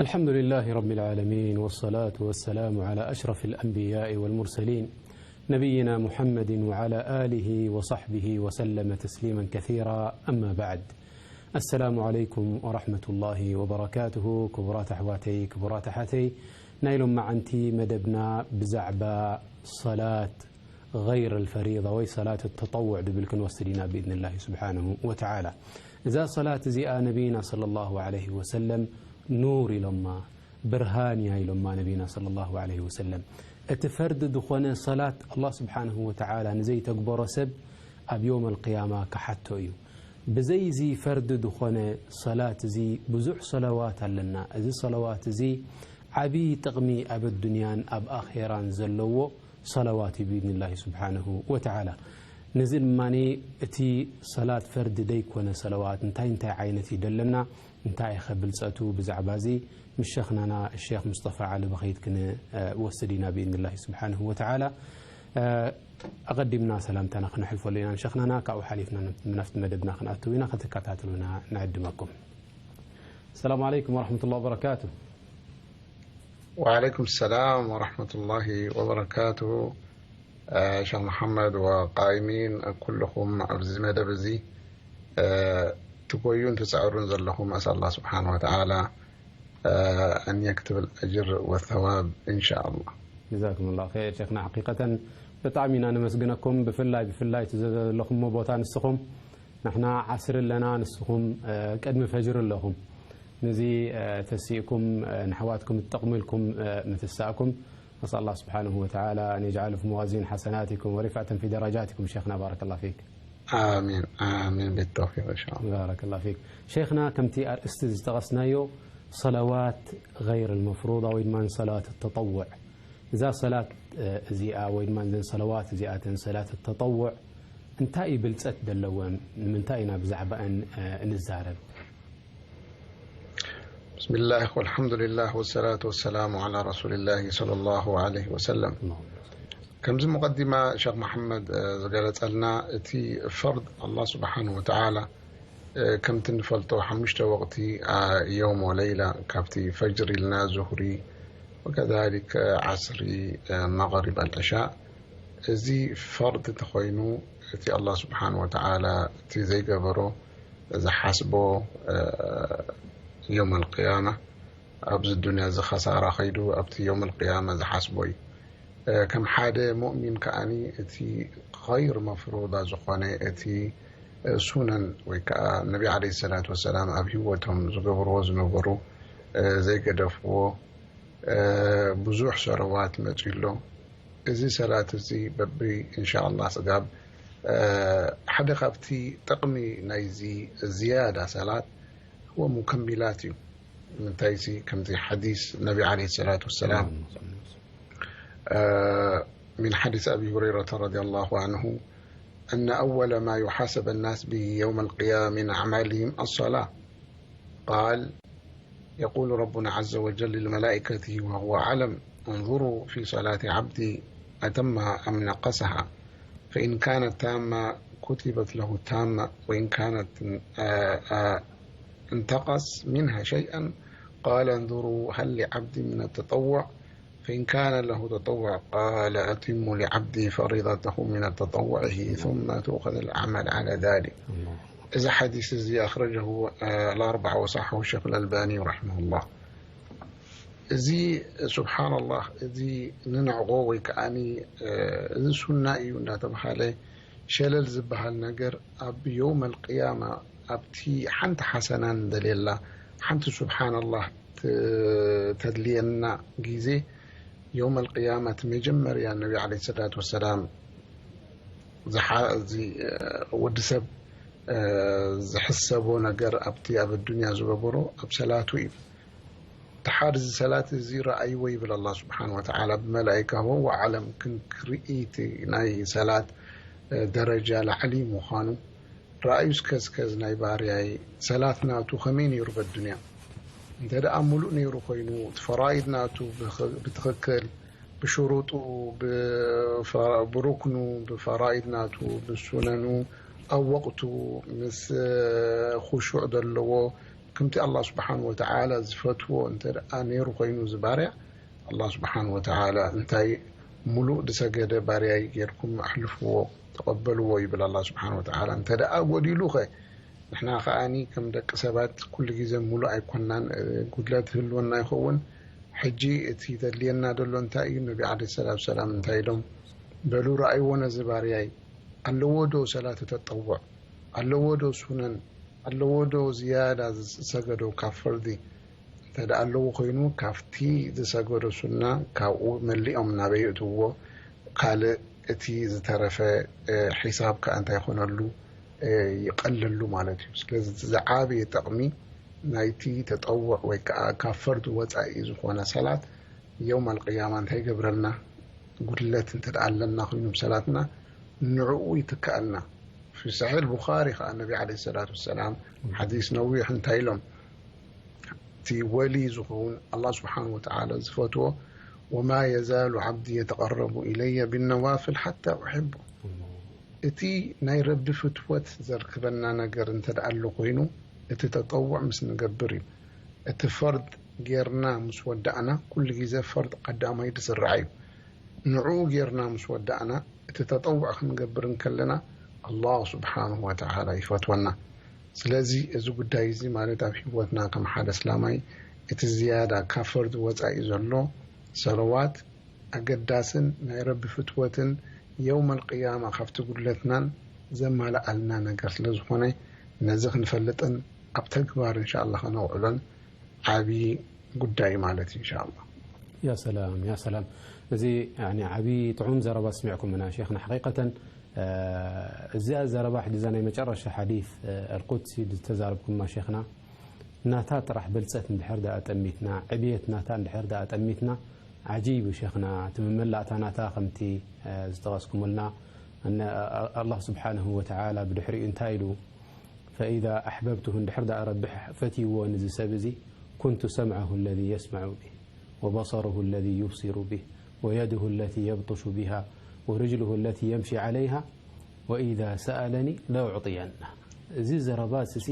الحمد لله رب العالمين، والصلاة والسلام على أشرف الأنبياء والمرسلين، نبينا محمد وعلى آله وصحبه وسلم تسليما كثيرا. أما بعد. السلام عليكم ورحمة الله وبركاته. ክቡራት ኣሕዋተይ፣ ክቡራት ኣሓተይ፣ ናይ ሎማዓንቲ መደብና ብዛዕባ ሰላት غير الفريضة ወይ ሰላት ተጠውዕ ድብል ክንወስድ ኢና ብኢዝንላሂ ስብሓንሁ ወተዓላ። እዛ ሰላት እዚኣ ነቢይና ሰለላሁ ዐለይሂ ወሰለም ኑር ኢሎማ፣ ብርሃን እያ ኢሎማ ነቢይና ሰለላሁ ዐለይሂ ወሰለም። እቲ ፈርድ ዝኾነ ሰላት ኣላህ ስብሓንሁ ወተዓላ ንዘይተግበሮ ሰብ ኣብ የውም ኣልቅያማ ክሓቶ እዩ። ብዘይ እዚ ፈርድ ዝኾነ ሰላት እዚ ብዙሕ ሰለዋት ኣለና። እዚ ሰለዋት እዚ ዓብዪ ጥቕሚ ኣብ ኣዱንያን ኣብ ኣኼራን ዘለዎ ሰለዋት እዩ ብኢዝንላሂ ስብሓንሁ ወተዓላ። ነዚ ድማ እቲ ሰላት ፈርድ ደይኮነ ሰለዋት እንታይ እንታይ ዓይነት እዩ ደለና፣ እንታይ ኸ ብልጸቱ ብዛዕባ እዚ ምስ ሸኽናና ሸኽ ሙስጠፋ ዓሊ በኸይት ክንወስድ ኢና ብኢዝንላሂ ስብሓንሁ ወተዓላ። ኣቐዲምና ሰላምታና ክነሕልፈሉ ኢና ንሸኽናና፣ ካብኡ ሓሊፍና ናብቲ መደብና ክንኣትው ኢና፣ ክትከታተሉና ንዕድመኩም። السلام عليكم ورحمة الله وبركاته. وعليكم السلام ورحمة الله وبركاته. ሸኽ መሓመድ ወቃይሚን ኩልኹም ኣብዚ መደብ እዚ ትጎዩን ትፅዕሩን ዘለኹም ኣስኣል ኣላህ ስብሓን ወተዓላ ኣን የክትብል ኣጅር ወተዋብ እንሻ ኣላህ። ጀዛኩም ላ ር ሸክና። ሓቂቀተን ብጣዕሚ ኢና ነመስግነኩም። ብፍላይ ብፍላይ እቲ ዘለኹምዎ ቦታ ንስኹም ንሕና ዓስሪ ኣለና፣ ንስኹም ቅድሚ ፈጅሪ ኣለኹም። ነዚ ተሲእኩም ንሕዋትኩም ትጠቕሙ ኢልኩም ምትሳእኩም ኣስኣል ኣላህ ስብሓንሁ ወተዓላ ኣን የጅዓሉ ፊ መዋዚን ሓሰናቲኩም ወሪፋዕተን ፊ ደረጃቲኩም ሸይኽና ባረከላህ ፊክ። ኣሚን ኣሚን ብተውፊቅ እንሻ ኣላህ። ባረከላህ ፊክ ሸይኽና፣ ከምቲ ኣርእስቲ ዝጠቐስናዮ ሰለዋት ገይር ልመፍሩዳ ወይ ድማ ሰላት ተጠውዕ፣ እዛ ሰላት እዚኣ ወይ ድማ እዘን ሰለዋት እዚኣተን ሰላት ተጠውዕ እንታይ እዩ ብልፀት ዘለወን? ንምንታይ ኢና ብዛዕባአን እንዛረብ? ብስሚላህ ወልሓምዱሊላህ ወሰላቱ ወሰላሙ ዓላ ረሱሊላህ ሰለላሁ ዓለይሂ ወሰለም። ከምዚ ሙቀዲማ ሸክ መሓመድ ዝገለፀልና እቲ ፈርድ ኣላህ ስብሓን ወተዓላ ከምቲ ንፈልጦ ሓሙሽተ ወቅቲ የውም ወለይላ ካብቲ ፈጅር ኢልና ዙህሪ ወከዛሊክ ዓስሪ መቅሪብ ኣልዕሻ እዚ ፈርድ እንተኾይኑ እቲ ኣላህ ስብሓን ወተዓላ እቲ ዘይገበሮ ዝሓስቦ ዮም ኣልቅያማ ኣብዚ ዱንያ እዚ ኸሳራ ኸይዱ ኣብቲ ዮም ኣልቅያማ ዝሓስቦ እዩ። ከም ሓደ ሙእሚን ከኣኒ እቲ ኸይር መፍሩዳ ዝኾነ እቲ ሱነን ወይ ከዓ ነቢ ዓለይሂ ሰላቱ ወሰላም ኣብ ህይወቶም ዝገብርዎ ዝነበሩ ዘይገደፍዎ ብዙሕ ሰለዋት መፅኡ ኣሎ። እዚ ሰላት እዚ በቢ እንሻ ኣላህ ስጋብ ሓደ ካብቲ ጥቕሚ ናይዚ ዝያዳ ሰላት هو مكملات እዩ። ምንታይሲ ከምዚ ሓዲስ ነቢ ዓለይሂ ሰላቱ ወሰላም من حديث أبي هريرة رضي الله عنه أن أول ما يحاسب الناس به يوم القيامة من أعمالهم الصلاة. قال: يقول ربنا عز وجل لملائكته وهو أعلم: انظروا في صلاة عبدي أتمها أم نقصها، فإن كانت تامة كتبت له تامة، وإن كانت، آه، آه، انتقص منها شيئا، قال: انظروا هل لعبدي من التطوع، فإن كان له تطوع، قال: أتموا لعبدي فريضته من تطوعه، ثم تؤخذ الأعمال على ذلك. እዚ ሓዲስ እዚ ኣኽረጀሁ ኣልኣርባዓ ወሳሓሁ ሸክ ኣልኣልባኒ ረሒመሁላህ። እዚ ስብሓንላህ እዚ ንንዕቆ ወይ ከዓኒ እዚ ሱና እዩ እናተብሃለ ሸለል ዝበሃል ነገር ኣብ የውም ኣልቅያማ ኣብቲ ሓንቲ ሓሰና እንደሌላ ሓንቲ ስብሓንላህ ተድልየና ግዜ የውም ኣልቅያማ እቲ መጀመርያ ነቢ ዓለይሂ ሰላቱ ወሰላም ወዲ ሰብ ዝሕሰቦ ነገር ኣብቲ ኣብ ኣዱንያ ዝገበሮ ኣብ ሰላቱ እዩ። ድሓር እዚ ሰላት እዚ ረኣይዎ ይብል ኣላህ ስብሓን ወተዓላ ብመላኢካ ወወ ኣዕለም ክንክርኢ እቲ ናይ ሰላት ደረጃ ላዕሊ ምዃኑ ረኣዩ እስከ እስከ እዚ ናይ ባርያይ ሰላት ናቱ ከመይ ነይሩ በዱንያ እንተ ደኣ ሙሉእ ነይሩ ኮይኑ እቲ ፈራኢድ ናቱ ብትኽክል ብሽሩጡ ብሩክኑ ብፈራኢድ ናቱ ብሱነኑ ኣብ ወቅቱ ምስ ኹሹዕ ዘለዎ ከምቲ ኣላህ ስብሓን ወተዓላ ዝፈትዎ እንተ ደኣ ነይሩ ኮይኑ እዚ ባርያ፣ ኣላህ ስብሓን ወተዓላ እንታይ ሙሉእ ዝሰገደ ባርያይ ጌርኩም ኣሕልፍዎ፣ ተቐበልዎ ይብል ኣላህ ስብሓን ወተዓላ። እንተ ደኣ ጎዲሉኸ ንሕና ከኣኒ ከም ደቂ ሰባት ኩሉ ግዜ ሙሉእ ኣይኮናን፣ እ፣ ጉድለት ህልወና ይኸውን። ሕጂ እቲ ዘድልየና ዘሎ እንታይ እዩ? ነቢ ዓለይሂ ሰላቱ ሰላም እንታይ ኢሎም? በሉ ረኣይዎ ነዚ ባርያይ፣ ኣለዎ ዶ ሰላት ተጠውዕ? ኣለዎ ዶ ሱነን? ኣለዎ ዶ ዝያዳ ዝሰገዶ ካብ ፈርዲ? እንተ ደኣ ኣለዎ ኮይኑ ካብቲ ዝሰገዶ ሱና ካብኡ መሊኦም ናበይ የእትውዎ? ካልእ እቲ ዝተረፈ፣ እ፣ ሒሳብ ከኣ እንታይ ይኾነሉ? እ፣ ይቐለሉ ማለት እዩ። ስለዚ እቲ ዝዓበየ ጠቕሚ ናይቲ ተጠውዕ ወይ ከኣ ካብ ፈርዲ ወጻኢ ዝኾነ ሰላት የውም ኣልቅያማ እንታይ ይገብረልና? ጉድለት እንተ ደኣ ኣለና ኮይኑ ብሰላትና ንዕኡ ይትከኣልና። ፊ ሰሒሕ ቡኻሪ ከኣ ነቢ ዓለይሂ ሰላቱ ወሰላም ሓዲስ ነዊሕ እንታይ ኢሎም? እቲ ወሊ ዝኸውን ኣላህ ስብሓን ወተዓላ ዝፈትዎ፣ "ወማ የዛሉ ዓብዲ የተቐረቡ ኢለየ ቢነዋፍል ሓታ ኡሕቡ." እቲ ናይ ረቢ ፍትወት ዘርክበና ነገር እንተ ደኣ ኣሎ ኮይኑ፣ እቲ ተጠውዕ ምስ ንገብር እዩ። እቲ ፈርድ ጌርና ምስ ወዳእና፣ ኩሉ ግዜ ፈርድ ቀዳማይ ዝስራዕ እዩ። ንዕኡ ጌርና ምስ ወዳእና፣ እቲ ተጠውዕ ክንገብር እንከለና፣ ኣላህ ስብሓንሁ ወተዓላ ይፈትወና። ስለዚ እዚ ጉዳይ እዚ ማለት ኣብ ህይወትና ከም ሓደ እስላማይ እቲ ዝያዳ ካብ ፈርድ ወጻኢ ዘሎ ሰለዋት ኣገዳስን ናይ ረቢ ፍትወትን የውመል ቅያማ ካብቲ ጉድለትናን ዘማልኣልና ነገር ስለ ዝኾነ ነዚ ክንፈልጥን ኣብ ተግባር እንሻ ኣላህ ከነውዕሎን ዓብዪ ጉዳይ ማለት እዩ እንሻ ኣላህ። ያ ሰላም፣ ያ ሰላም። እዚ ያኒ ዓብዪ ጥዑም ዘረባ ስሚዕኩምና ሼኽና። ሓቂቀተን፣ እ፣ እዚኣ ዘረባ ሕጂ እዛ ናይ መጨረሻ ሓዲስ፣ እ፣ ኣልቁድሲ ዝተዛረብኩማ ሼኽና፣ ናታ ጥራሕ ብልጸት እንድሕር ደኣ ጠሚትና፣ ዕብየት ናታ እንድሕር ደኣ ጠሚትና፣ ዓጂብ እዩ ሼኽና። እቲ መመላእታ ናታ ከምቲ፣ እ፣ ዝጠቐስኩምልና፣ እነ፣ እ፣ ኣላህ ስብሓንሁ ወተዓላ ብድሕሪኡ እንታይ ኢሉ? ፈኢዛ ኣሕበብቱሁ፣ እንድሕር ደኣ ረቢ ፈትይዎ ንዚ ሰብ እዚ፣ ኩንቱ ሰምዐሁ ለዚ የስመዑ ቢህ፣ ወበሰረሁ ለዚ ዩብሲሩ ቢህ፣ ወየድሁ ለቲ የብጥሹ ቢሃ፣ ወርጅልሁ ለቲ የምሺ ዓለይሃ፣ ወኢዛ ሰኣለኒ ለኡዕጥየና። እዚ ዘረባ እዚ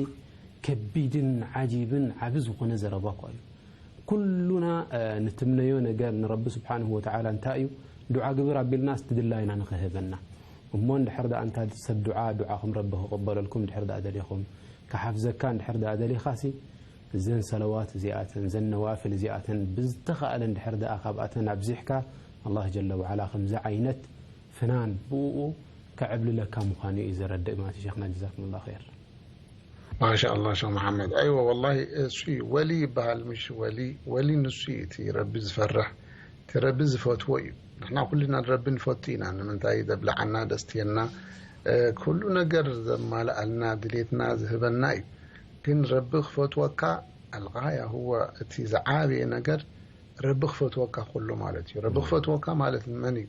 ከቢድን ዓጂብን ዓቢ ዝኾነ ዘረባ እኳ እዩ። ኩሉና፣ እ፣ ንትምነዮ ነገር ንረቢ ስብሓንሁ ወተዓላ እንታይ እዩ? ዱዓ ግብር ኣቢልናስ ትድላይና ንኽህበና። እሞ እንድሕር ደኣ እንታ ሰብ ዱዓ፣ ዱዓኹም ረቢ ክቕበለልኩም እንድሕር ደኣ ደሊኹም፣ ክሓፍዘካ እንድሕር ደኣ ደሊኻሲ፣ እዘን ሰለዋት እዚኣተን፣ እዘን ነዋፍል እዚኣተን ብዝተኻእለ እንድሕር ደኣ ካብኣተን ኣብዚሕካ፣ ኣላህ ጀለ ወዓላ ከምዚ ዓይነት ፍናን ብእኡ ከዕብልለካ ምዃኑ እዩ ዘረድእ ማለት እዩ። ሸይኽና ጀዛኩሙላህ ኸይር። ማሻ ኣላህ ሸኽ መሓመድ። ኣይወ ወላሂ እሱ እዩ ወሊ ይበሃል ምሽ ወሊ። ወሊ ንሱ እዩ እቲ ረቢ ዝፈርሕ፣ እቲ ረቢ ዝፈትዎ እዩ። ንሕና ኩልና ንረቢ ንፈቱ ኢና። ንምንታይ ዘብልዓና ደስትየና፣ እ፣ ኩሉ ነገር ዘማልኣልና ድሌትና ዝህበና እዩ። ግን ረቢ ክፈትወካ ኣልጋያ ህወ እቲ ዝዓበየ ነገር ረቢ ክፈትወካ ከሎ ማለት እዩ። ረቢ ክፈትወካ ማለት ንመን እዩ?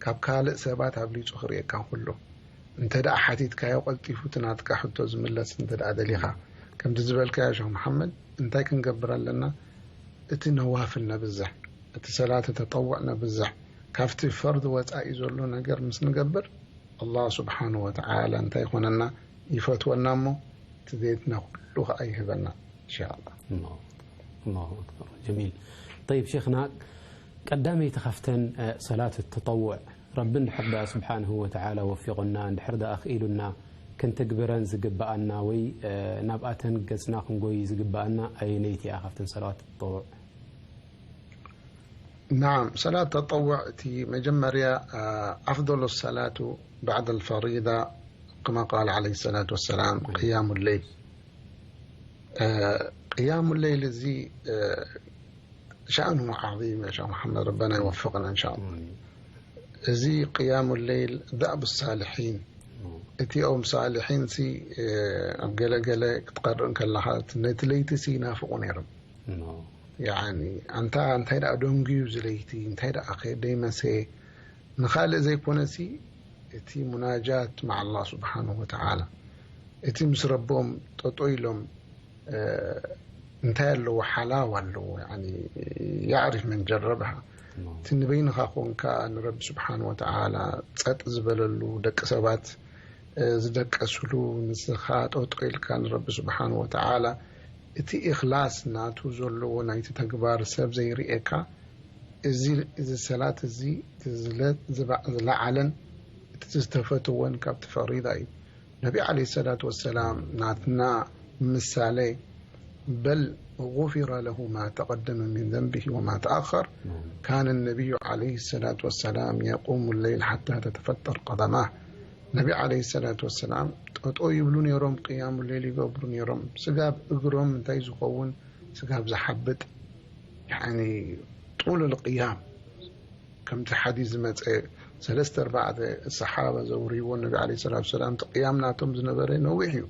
ካብ ካልእ ሰባት ኣብሊጹ ክርእየካ ከሎ። እንተ ደኣ ሓቲትካዮ ቀልጢፉ እቲ ናትካ ሕቶ ዝምለስ እንተ ደኣ ደሊኻ፣ ከምቲ ዝበልካዮ ሸኽ መሓመድ፣ እንታይ ክንገብር ኣለና? እቲ ነዋፍል ነብዝሕ፣ እቲ ሰላተ ተጠውዕ ነብዝሕ። ካብቲ ፈርድ ወጻኢ ዘሎ ነገር ምስ ንገብር፣ ኣላህ ስብሓንሁ ወተዓላ እንታይ ይኾነና? ይፈትወና እሞ፣ እቲ ድሌትና ኩሉ ኸዓ ይህበና። ኢንሻኣላህ። ኣላሁ፣ ኣላሁ ኣክበር። ጀሚል። ጠይብ ሼኽና፣ ቀዳመይቲ ካብተን፣ እ፣ ሰላት ተጠውዕ፣ ረቢ እንድሕር ደኣ ስብሓንሁ ወተዓላ ወፊቑና፣ እንድሕር ደኣ ኣኽኢሉና፣ ክንትግብረን ዝግብኣና ወይ፣ እ፣ ናብኣተን ገጽና ክንጎይ ዝግብኣና ኣየነይቲ እያ ካብተን ሰላዋት ተጠውዕ? ናዓም፣ ሰላት ተጠውዕ እቲ መጀመርያ፣ እ፣ ኣፍደሉ ሰላቱ ባዕደ ልፈሪዳ፣ ከማ ቃል ዓለይሂ ሰላቱ ወሰላም፣ ቅያሙ ለይል። እ፣ ቅያሙ ለይል እዚ፣ እ፣ ሸእኑ ዓዚም፣ ያ ሸኽ መሓመድ፣ ረበና ይወፍቕና፣ እንሻኣላህ። ኣሚን። እዚ ቅያሙ ለይል፣ ዳእቡ ሳልሒን፣ ኣሚን። እቲኦም ሳልሒን ሲ፣ እ፣ ኣብ ገለ ገለ ክትቀርእ እንከለኻ፣ እቲ ነቲ ለይቲ ሲ ይናፍቑ ነይሮም። ኣሚን። ያኒ፣ ኣንታ እንታይ ደኣ ደንጉዩ እዚ ለይቲ፣ እንታይ ደኣ ከ ደይመሰየ፣ ንኻልእ ዘይኮነሲ፣ እቲ ሙናጃት መዓ ኣላህ ስብሓንሁ ወተዓላ፣ እቲ ምስ ረቦም ጠጦ ኢሎም፣ እ፣ እንታይ ኣለዎ? ሓላዋ ኣለዎ። ያኒ፣ ያዕሪፍ መን ጀረበሃ። ኣላህ። እቲ ንበይንኻ ኮንካ ንረቢ ስብሓንሁ ወተዓላ ጸጥ ዝበለሉ፣ ደቂ ሰባት፣ እ፣ ዝደቀስሉ፣ ንስኻ ጠጦ ኢልካ ንረቢ ስብሓንሁ ወተዓላ እቲ ኢኽላስ ናቱ ዘለዎ ናይቲ ተግባር ሰብ ዘይርእየካ፣ እዚ፣ እዚ ሰላት እዚ እቲ ዝለ-፣ ዝባ-፣ ዝለዓለን እቲ ዝተፈተወን ካብቲ ፈሪዳ እዩ። ነቢ ዓለይሂ ሰላቱ ወሰላም ናትና ምሳሌ፣ በል ጉፊረ ለሁ ማ ተቐደመ ሚን ዘንቢሂ ወማ ተኣኸር፣ ካነ ነቢዩ ዓለይሂ ሰላቱ ወሰላም የቁሙ ለይል ሓታ ተተፈጠር ቀደማህ። ነቢ ዓለይሂ ሰላቱ ወሰላም ጠጦ ይብሉ ነይሮም፣ ቅያሙ ሌል ይገብሩ ነይሮም። ስጋብ እግሮም እንታይ ዝኸውን፣ ስጋብ ዝሓብጥ፣ ያኒ ጡል ቅያም፣ ከምቲ ሓዲስ ዝመፀ ሰለስተ ኣርባዕተ ሰሓባ ዘውርይዎ፣ ነቢ ዓለይሂ ሰላቱ ወሰላም እቲ ቅያም ናቶም ዝነበረ ነዊሕ እዩ።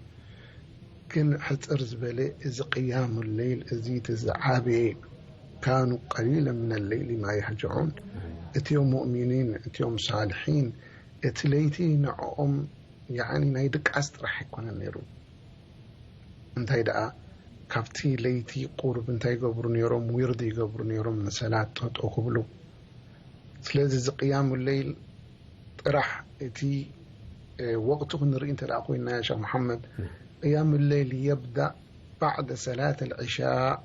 ግን ሕፅር ዝበለ እዚ ቅያሙ ሌል እዚ እቲ ዝዓበየ፣ ካኑ ቀሊለ ምን ለይሊ ማ የህጀዑን፣ እትዮም ሙእሚኒን፣ እትዮም ሳልሒን፣ እቲ ለይቲ ንዕኦም ያኒ ናይ ድቃስ ጥራሕ ኣይኮነን ነይሩ። እንታይ ደኣ ካብቲ ለይቲ ቁሩብ እንታይ ይገብሩ ነይሮም? ዊርድ ይገብሩ ነይሮም ንሰላት ጠጦ ክብሉ። ስለዚ እዚ ቅያሙ ለይል ጥራሕ እቲ፣ እ፣ ወቅቱ ክንርኢ እንተ ደኣ ኮይንና፣ ያ ሸኽ መሓመድ፣ ቅያሙ ለይል የብዳእ ባዕደ ሰላት ኣልዕሻእ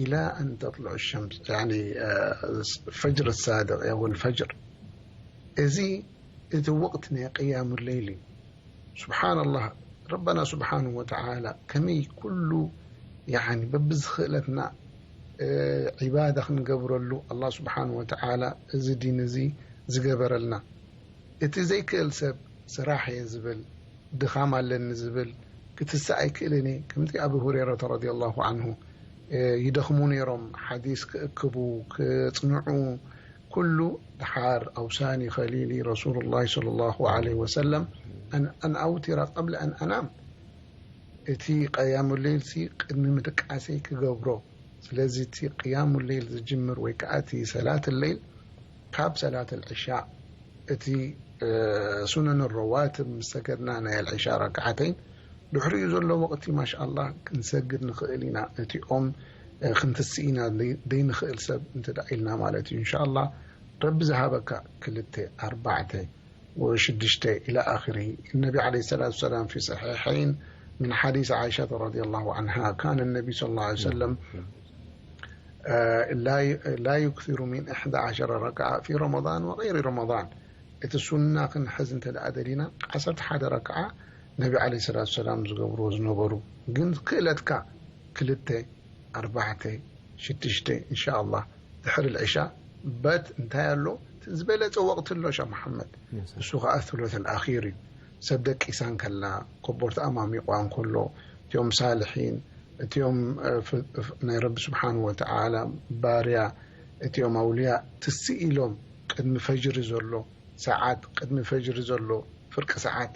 ኢላ ኣን ተጥልዑ ሸምስ፣ ያኒ፣ እ፣ ፈጅር ሳድቅ፣ ያ ወል ፈጅር። እዚ እቲ ወቅት ናይ ቅያሙ ለይል እዩ። ስብሓንላህ፣ ረበና ስብሓንሁ ወተዓላ ከመይ ኩሉ፣ ያኒ፣ በብዝኽእለትና፣ እ፣ ዒባዳ ክንገብረሉ ኣላህ ስብሓንሁ ወተዓላ እዚ ዲን እዚ ዝገበረልና። እቲ ዘይክእል ሰብ ስራሕ እየ ዝብል፣ ድኻም ኣለኒ ዝብል፣ ክትስእ ኣይክእልን እየ። ከምቲ ኣቢ ሁረይረተ ረዲየላሁ ዓንሁ፣ እ፣ ይደኽሙ ነይሮም፣ ሓዲስ ክእክቡ፣ ክጽንዑ፣ ኩሉ። ድሓር ኣውሳኒ ኸሊሊ ረሱሉላሂ ሰለላሁ ዓለይሂ ወሰለም ኣን፣ ኣን ኣውቲረ ቀብለ ኣን ኣናም። እቲ ቅያሙ ሌይልሲ ቅድሚ ምድቃሰይ ክገብሮ። ስለዚ እቲ ቅያሙ ሌይል ዝጅምር ወይ ከዓ እቲ ሰላት ሌይል ካብ ሰላት ልዕሻ፣ እቲ፣ እ፣ ሱነን ረዋትብ ምስ ሰገድና ናይ ልዕሻ ረክዓተይን ድሕሪኡ ዘሎ ወቕቲ ማሻኣላህ ክንሰግድ ንኽእል ኢና። እቲኦም፣ እ፣ ክንትስእ ኢና ደይ-፣ ደይንኽእል ሰብ እንተ ደኣ ኢልና ማለት እዩ። እንሻኣላህ ረቢ ዝሃበካ ክልተ፣ ኣርባዕተ፣ ወሽዱሽተ ኢላ ኣኺሪ። ነቢ ዓለይሂ ሰላቱ ወሰላም ፊ ሰሒሐይን ምን ሓዲስ ዓኢሸተ ረዲየላሁ ዓንሃ፣ ካነ ነቢ ሰለላሁ ዓለይሂ ወሰለም፣ እ፣ ላ ዩ-፣ ላ ዩክሲሩ ሚን ኢሕዳ ዓሸረ ረክዓ ፊ ረመዳን ወገይሪ ረመዳን። እቲ ሱና ክንሕዝ እንተ ደኣ ደሊና፣ ዓሰርተ ሓደ ረክዓ ነቢ ዓለይሂ ሰላቱ ወሰላም ዝገብርዎ ዝነበሩ። ግን ክእለትካ ክልተ፣ ኣርባዕተ፣ ሽዱሽተ፣ እንሻኣላህ፣ ድሕሪ ልዕሻ በት እንታይ ኣሎ? እቲ ዝበለጸ ወቕቲ ኣሎ፣ ሸኽ መሓመድ። ንሱ ኸኣ ሱሉስ ኣልኣኺር እዩ። ሰብ ደቂሳ እንከላ፣ ኮቦርታ ኣማሚቑዋ እንከሎ፣ እቲኦም ሳልሒን፣ እቲኦም፣ እ፣ ፍ-፣ ፍ-፣ ናይ ረቢ ስብሓንሁ ወተዓላ ባርያ፣ እቲኦም ኣውልያ ትስእ ኢሎም ቅድሚ ፈጅሪ ዘሎ ሰዓት፣ ቅድሚ ፈጅሪ ዘሎ ፍርቂ ሰዓት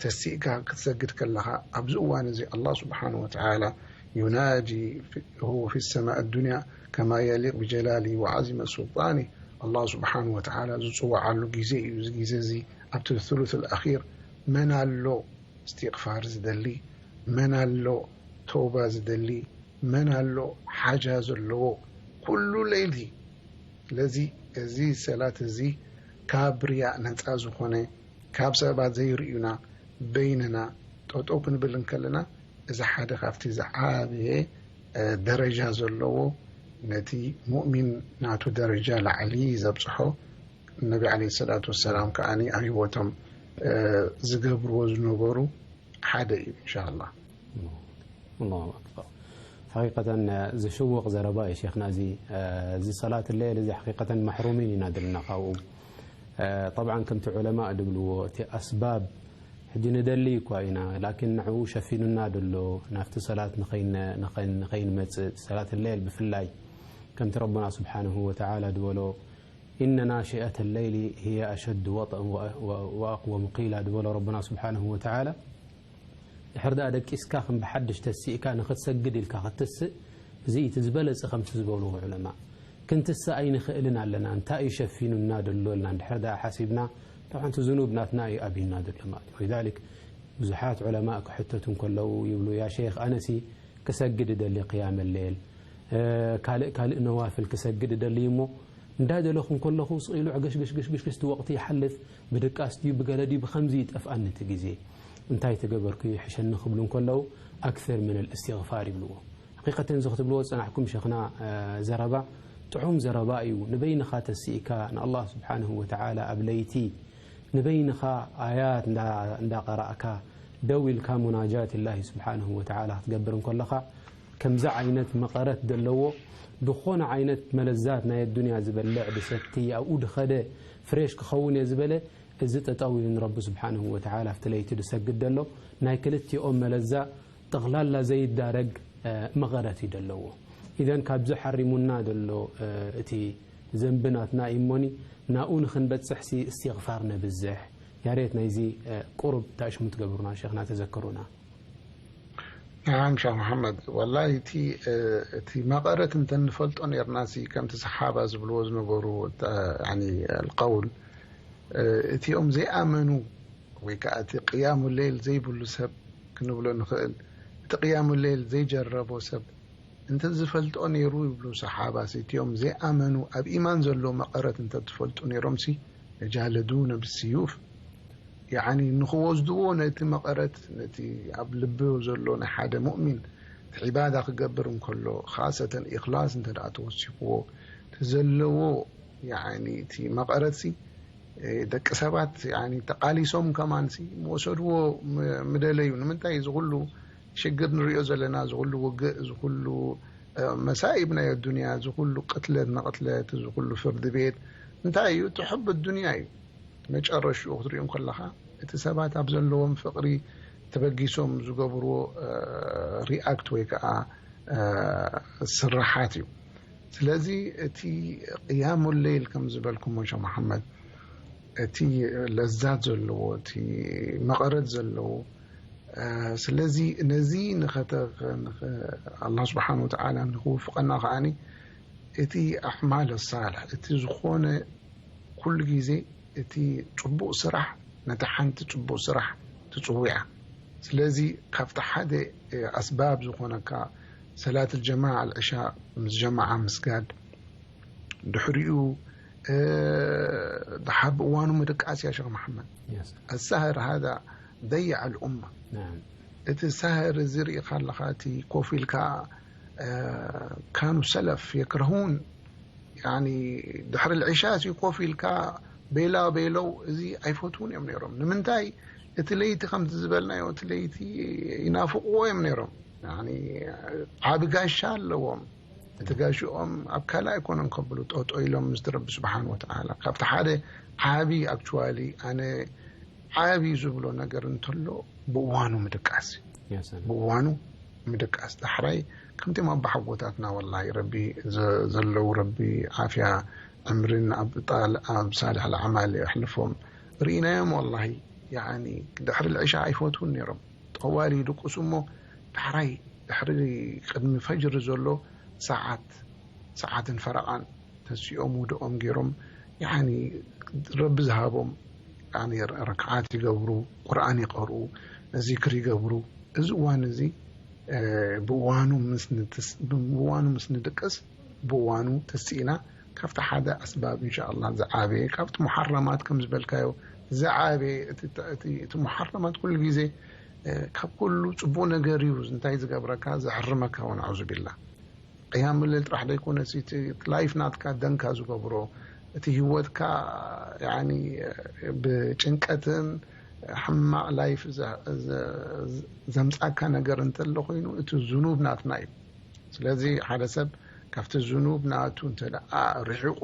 ተሲእካ ክትሰግድ ከለኻ፣ ኣብዚ እዋን እዚ ኣላህ ስብሓንሁ ወተዓላ ዩናዲ ፊ-፣ ሁ ፊ ሰማእ ዱንያ ከማ የሊቅ ብጀላሊ ወዓዚመ ሱልጣኒ። ኣላህ ስብሓንሁ ወተዓላ ዝጽውዓሉ ግዜ እዩ። እዚ ግዜ እዚ ኣብቲ ሱሉስ ኣልኣኺር መን ኣሎ እስትቕፋር ዝደሊ፣ መን ኣሎ ተውባ ዝደሊ፣ መን ኣሎ ሓጃ ዘለዎ? ኩሉ ለይቲ። ስለዚ እዚ ሰላት እዚ ካብ ርያእ ነጻ ዝኾነ፣ ካብ ሰባት ዘይርእዩና፣ በይንና ጠጠው ክንብል እንከለና፣ እዚ ሓደ ካብቲ ዝዓበየ፣ እ፣ ደረጃ ዘለዎ፣ ነቲ ሙእሚን ናቱ ደረጃ ላዕሊ ዘብጽሖ፣ ነቢ ዓለይሂ ሰላቱ ወሰላም ከኣ ኣብ ህይወቶም፣ እ፣ ዝገብርዎ ዝነበሩ ሓደ እዩ፣ ኢንሻኣላህ። ኣላሁ ኣክበር። ሓቂቀተን፣ እ፣ ዝሽውቕ ዘረባ እዩ ሼኽና። እዚ፣ እ፣ እዚ ሰላት ሌል እዚ ሓቂቀተን ማሕሩሚን ኢና ዘለና ካብኡ። እ፣ ጠብዓን ከምቲ ዑለማእ ዝብልዎ፣ እቲ ኣስባብ ሕጂ ንደሊ እኳ ኢና፣ ላኪን ንዕኡ ሸፊኑና ደሎ፣ ናብቲ ሰላት ንኸይን-፣ ንኸይን-፣ ንኸይንመጽእ፣ ሰላት ሌል ብፍላይ ከምቲ ረቡና ስብሓንሁ ወተዓላ ዝበሎ፣ "ኢነ ናሽአተ ለይሊ ሂየ ኣሸዱ ወጥአን ወ-፣ ወ-፣ ወኣቅወሙ ቂላ" ዝበሎ ረቡና ስብሓንሁ ወተዓላ፣ ድሕር ደኣ ደቂስካ ከም ብሓድሽ ተሲእካ ንኽትሰግድ ኢልካ ክትስእ፣ እዚ እቲ ዝበለጸ ከምቲ ዝበልዎ ዑለማ። ክንትስእ ኣይንኽእልን ኣለና፣ እንታይ እዩ ሸፊኑና ደሎ ኢልና እንድሕር ደኣ ሓሲብና፣ ጠብዓን እቲ ዝኑብ ናትና እዩ ኣብዩና ደሎ ማለት እዩ። ወሊዛሊክ ብዙሓት ዑለማ ክሕተቱ እንከለዉ ይብሉ፣ "ያ ሼኽ፣ ኣነሲ ክሰግድ እደሊ ቅያመ ሌል፣ እ፣ ካልእ ካልእ ነዋፍል ክሰግድ እደሊ እሞ፣ እንዳደለኹ እንከለኹ ስቕ ኢሉ ዕግሽግሽግሽግሽ እቲ ወቕቲ ይሓልፍ፣ ብድቃስ ድዩ ብገለ ድዩ ብኸምዚ ይጠፍኣኒ እቲ ግዜ። እንታይ ተገበርኩ ይሕሸኒ ክብሉ እንከለዉ ኣክሰር ምን እልእስትግፋር ይብልዎ። ሓቂቀተን እዚ ክትብልዎ ዝጸናሕኩም ሸኽና፣ እ፣ ዘረባ ጥዑም ዘረባ እዩ። ንበይንኻ ተሲእካ ንኣላህ ስብሓንሁ ወተዓላ ኣብ ለይቲ ንበይንኻ ኣያት እንዳ-፣ እንዳቐራእካ ደው ኢልካ ሙናጃት ላሂ ስብሓንሁ ወተዓላ ክትገብር እንከለኻ ከምዚ ዓይነት መቐረት ዘለዎ ዝኾነ ዓይነት መለዛት ናይ ኣዱንያ ዝበልዕ ድሰቲ ኣብኡ ድኸደ ፍሬሽ ክኸውን እየ ዝበለ እዚ ጠጠው ኢሉ ንረቢ ስብሓንሁ ወተዓላ ኣብቲ ለይቲ ድሰግድ ደሎ ናይ ክልቲኦም መለዛ ጠቕላላ ዘይዳረግ፣ እ፣ መቐረት እዩ ደለዎ። ኢዘን ካብዚ ሓሪሙና ደሎ፣ እ፣ እቲ ዘንቢ ናትና እዩ እሞኒ ናብኡ ንኽንበጽሕሲ እስትግፋር ነብዝሕ። ያሬት ናይዚ፣ እ፣ ቁሩብ ታሽሙ ትገብሩና ሸኽና ተዘክሩና። ንዓም ሸኽ መሓመድ፣ ወላሂ እቲ፣ እ፣ እቲ መቐረት እንተንፈልጦ ነይርናሲ ከምቲ ሰሓባ ዝብልዎ ዝነበሩ፣ እ፣ ያኒ፣ ኣልቀውል፣ እ፣ እቲኦም ዘይኣመኑ ወይ ከዓ እቲ ቅያሙ ሌል ዘይብሉ ሰብ ክንብሎ ንኽእል፣ እቲ ቅያሙ ሌል ዘይጀረቦ ሰብ እንተ ዝፈልጦ ነይሩ ይብሉ ሰሓባሲ፣ እቲኦም ዘይኣመኑ ኣብ ኢማን ዘሎ መቐረት እንተ ዝፈልጡ ነይሮምሲ ለጃለዱነ ብስዩፍ፣ ያኒ ንኽወስድዎ ነቲ መቐረት፣ ነቲ ኣብ ልቢ ዘሎ ናይ ሓደ ሙእሚን እቲ ዒባዳ ክገብር እንከሎ፣ ኻሰተን ኢኽላስ እንተ ደኣ ተወሲኽዎ፣ እቲ ዘለዎ ያኒ እቲ መቐረትሲ፣ እ፣ ደቂ ሰባት ያኒ ተቓሊሶም ከማንሲ ምወሰድዎ ም-፣ ምደለዩ። ንምንታይ እዚ ኩሉ ሽግር ንሪኦ ዘለና፣ እዚ ኩሉ ውግእ፣ እዚ ኩሉ፣ እ፣ መሳኢብ ናይ ኣዱንያ፣ እዚ ኩሉ ቅትለት መቕትለት፣ እዚ ኩሉ ፍርዲ ቤት፣ እንታይ እዩ? እቲ ሕብ ኣዱንያ እዩ። መጨረሽኡ ክትሪኦ እንከለኻ፣ እቲ ሰባት ኣብ ዘለዎም ፍቕሪ ተበጊሶም ዝገብርዎ፣ እ፣ ሪኣክት ወይ ከዓ፣ እ፣ ስርሓት እዩ። ስለዚ እቲ ቅያሙ ሌይል ከም ዝበልኩሞ ሸኽ መሓመድ፣ እቲ ለዛት ዘለዎ፣ እቲ መቐረት ዘለዎ፣ እ፣ ስለዚ ነዚ ንኸተ-፣ ንኸ-፣ ኣላህ ስብሓን ወተዓላ ንኽውፍቐና ከኣኒ እቲ ኣዕማል ሳልሕ፣ እቲ ዝኾነ ኩሉ ግዜ እቲ ጽቡቕ ስራሕ ነታ ሓንቲ ጽቡቕ ስራሕ ትጽውዓ። ስለዚ ካብቲ ሓደ፣ እ፣ ኣስባብ ዝኾነካ ሰላት الجماعة العشاء ምስ ጀማዓ ምስጋድ፣ ድሕሪኡ፣ እ፣ ደሓር ብእዋኑ ምድቃስ ያ ሸኽ መሓመድ። Yes. السهر هذا ضيع الأمة. نعم. እቲ ሰህር እዚ ርኢኻ ኣለኻ፣ እቲ ኮፍ ኢልካ፣ እ፣ كانوا السلف يكرهون ያኒ ድሕሪ ልዕሻ ሲ ኮፍ ኢልካ ቤላ ቤለው እዚ ኣይፈትዉን እዮም ነይሮም። ንምንታይ? እቲ ለይቲ ከምቲ ዝበልናዮ እቲ ለይቲ ይናፍቕዎ እዮም ነይሮም። ያኒ ዓቢ ጋሻ ኣለዎም። እቲ ጋሽኦም ኣብ ካልእ ኣይኮነን ከብሉ ጠጦ ኢሎም ምስቲ ረቢ ስብሓን ወተዓላ። ካብቲ ሓደ ዓቢ ኣክቹዋሊ ኣነ ዓቢ ዝብሎ ነገር እንተሎ ብእዋኑ ምድቃስ። يا سلام. ብእዋኑ ምድቃስ ዳሕራይ ከምቲኦም ኣባሓጎታትና ወላሂ ረቢ ዘ-፣ ዘለዉ ረቢ ዓፍያ ዕምርን ኣብ ጣል-፣ ኣብ ሳልሕ ኣዕማል የሕልፎም ርኢናዮም ወላሂ። ያኒ ድሕሪ ልዕሻ ኣይፈትዉን ነይሮም። ጠዋሊ ይድቅሱ እሞ ዳሕራይ ድሕሪ ቅድሚ ፈጅሪ ዘሎ ሰዓት፣ ሰዓትን ፈረቓን ተሲኦም ውድኦም ገይሮም ያኒ ረቢ ዝሃቦም ያኒ ረክዓት ይገብሩ፣ ቁርኣን ይቐርኡ፣ ዚክር ይገብሩ። እዚ እዋን እዚ፣ እ፣ ብእዋኑ ምስ ንትስ-፣ ብእዋኑ ምስ ንድቅስ ብእዋኑ ተሲእና ካብቲ ሓደ ኣስባብ እንሻ ኣላህ ዝዓበየ ካብቲ ሙሓረማት ከም ዝበልካዮ ዝዓበየ እቲ፣ እቲ፣ እቲ ሙሓረማት ኩሉ ግዜ፣ እ፣ ካብ ኩሉ ጽቡቕ ነገር እዩ እንታይ ዝገብረካ ዘሕርመካ እውን ኣዑዙ ቢላ። ቅያም ሌል ጥራሕ ዘይኮነ እቲ ላይፍ ናትካ ደንካ ዝገብሮ እቲ ህይወትካ ያኒ ብጭንቀትን ሕማቕ ላይፍ ዘ-፣ ዘ-፣ ዘምጻካ ነገር እንተሎ ኮይኑ እቲ ዝኑብ ናትና እዩ። ስለዚ ሓደ ሰብ ካብቲ ዝኑብ ናቱ እንተ ደኣ ርሒቑ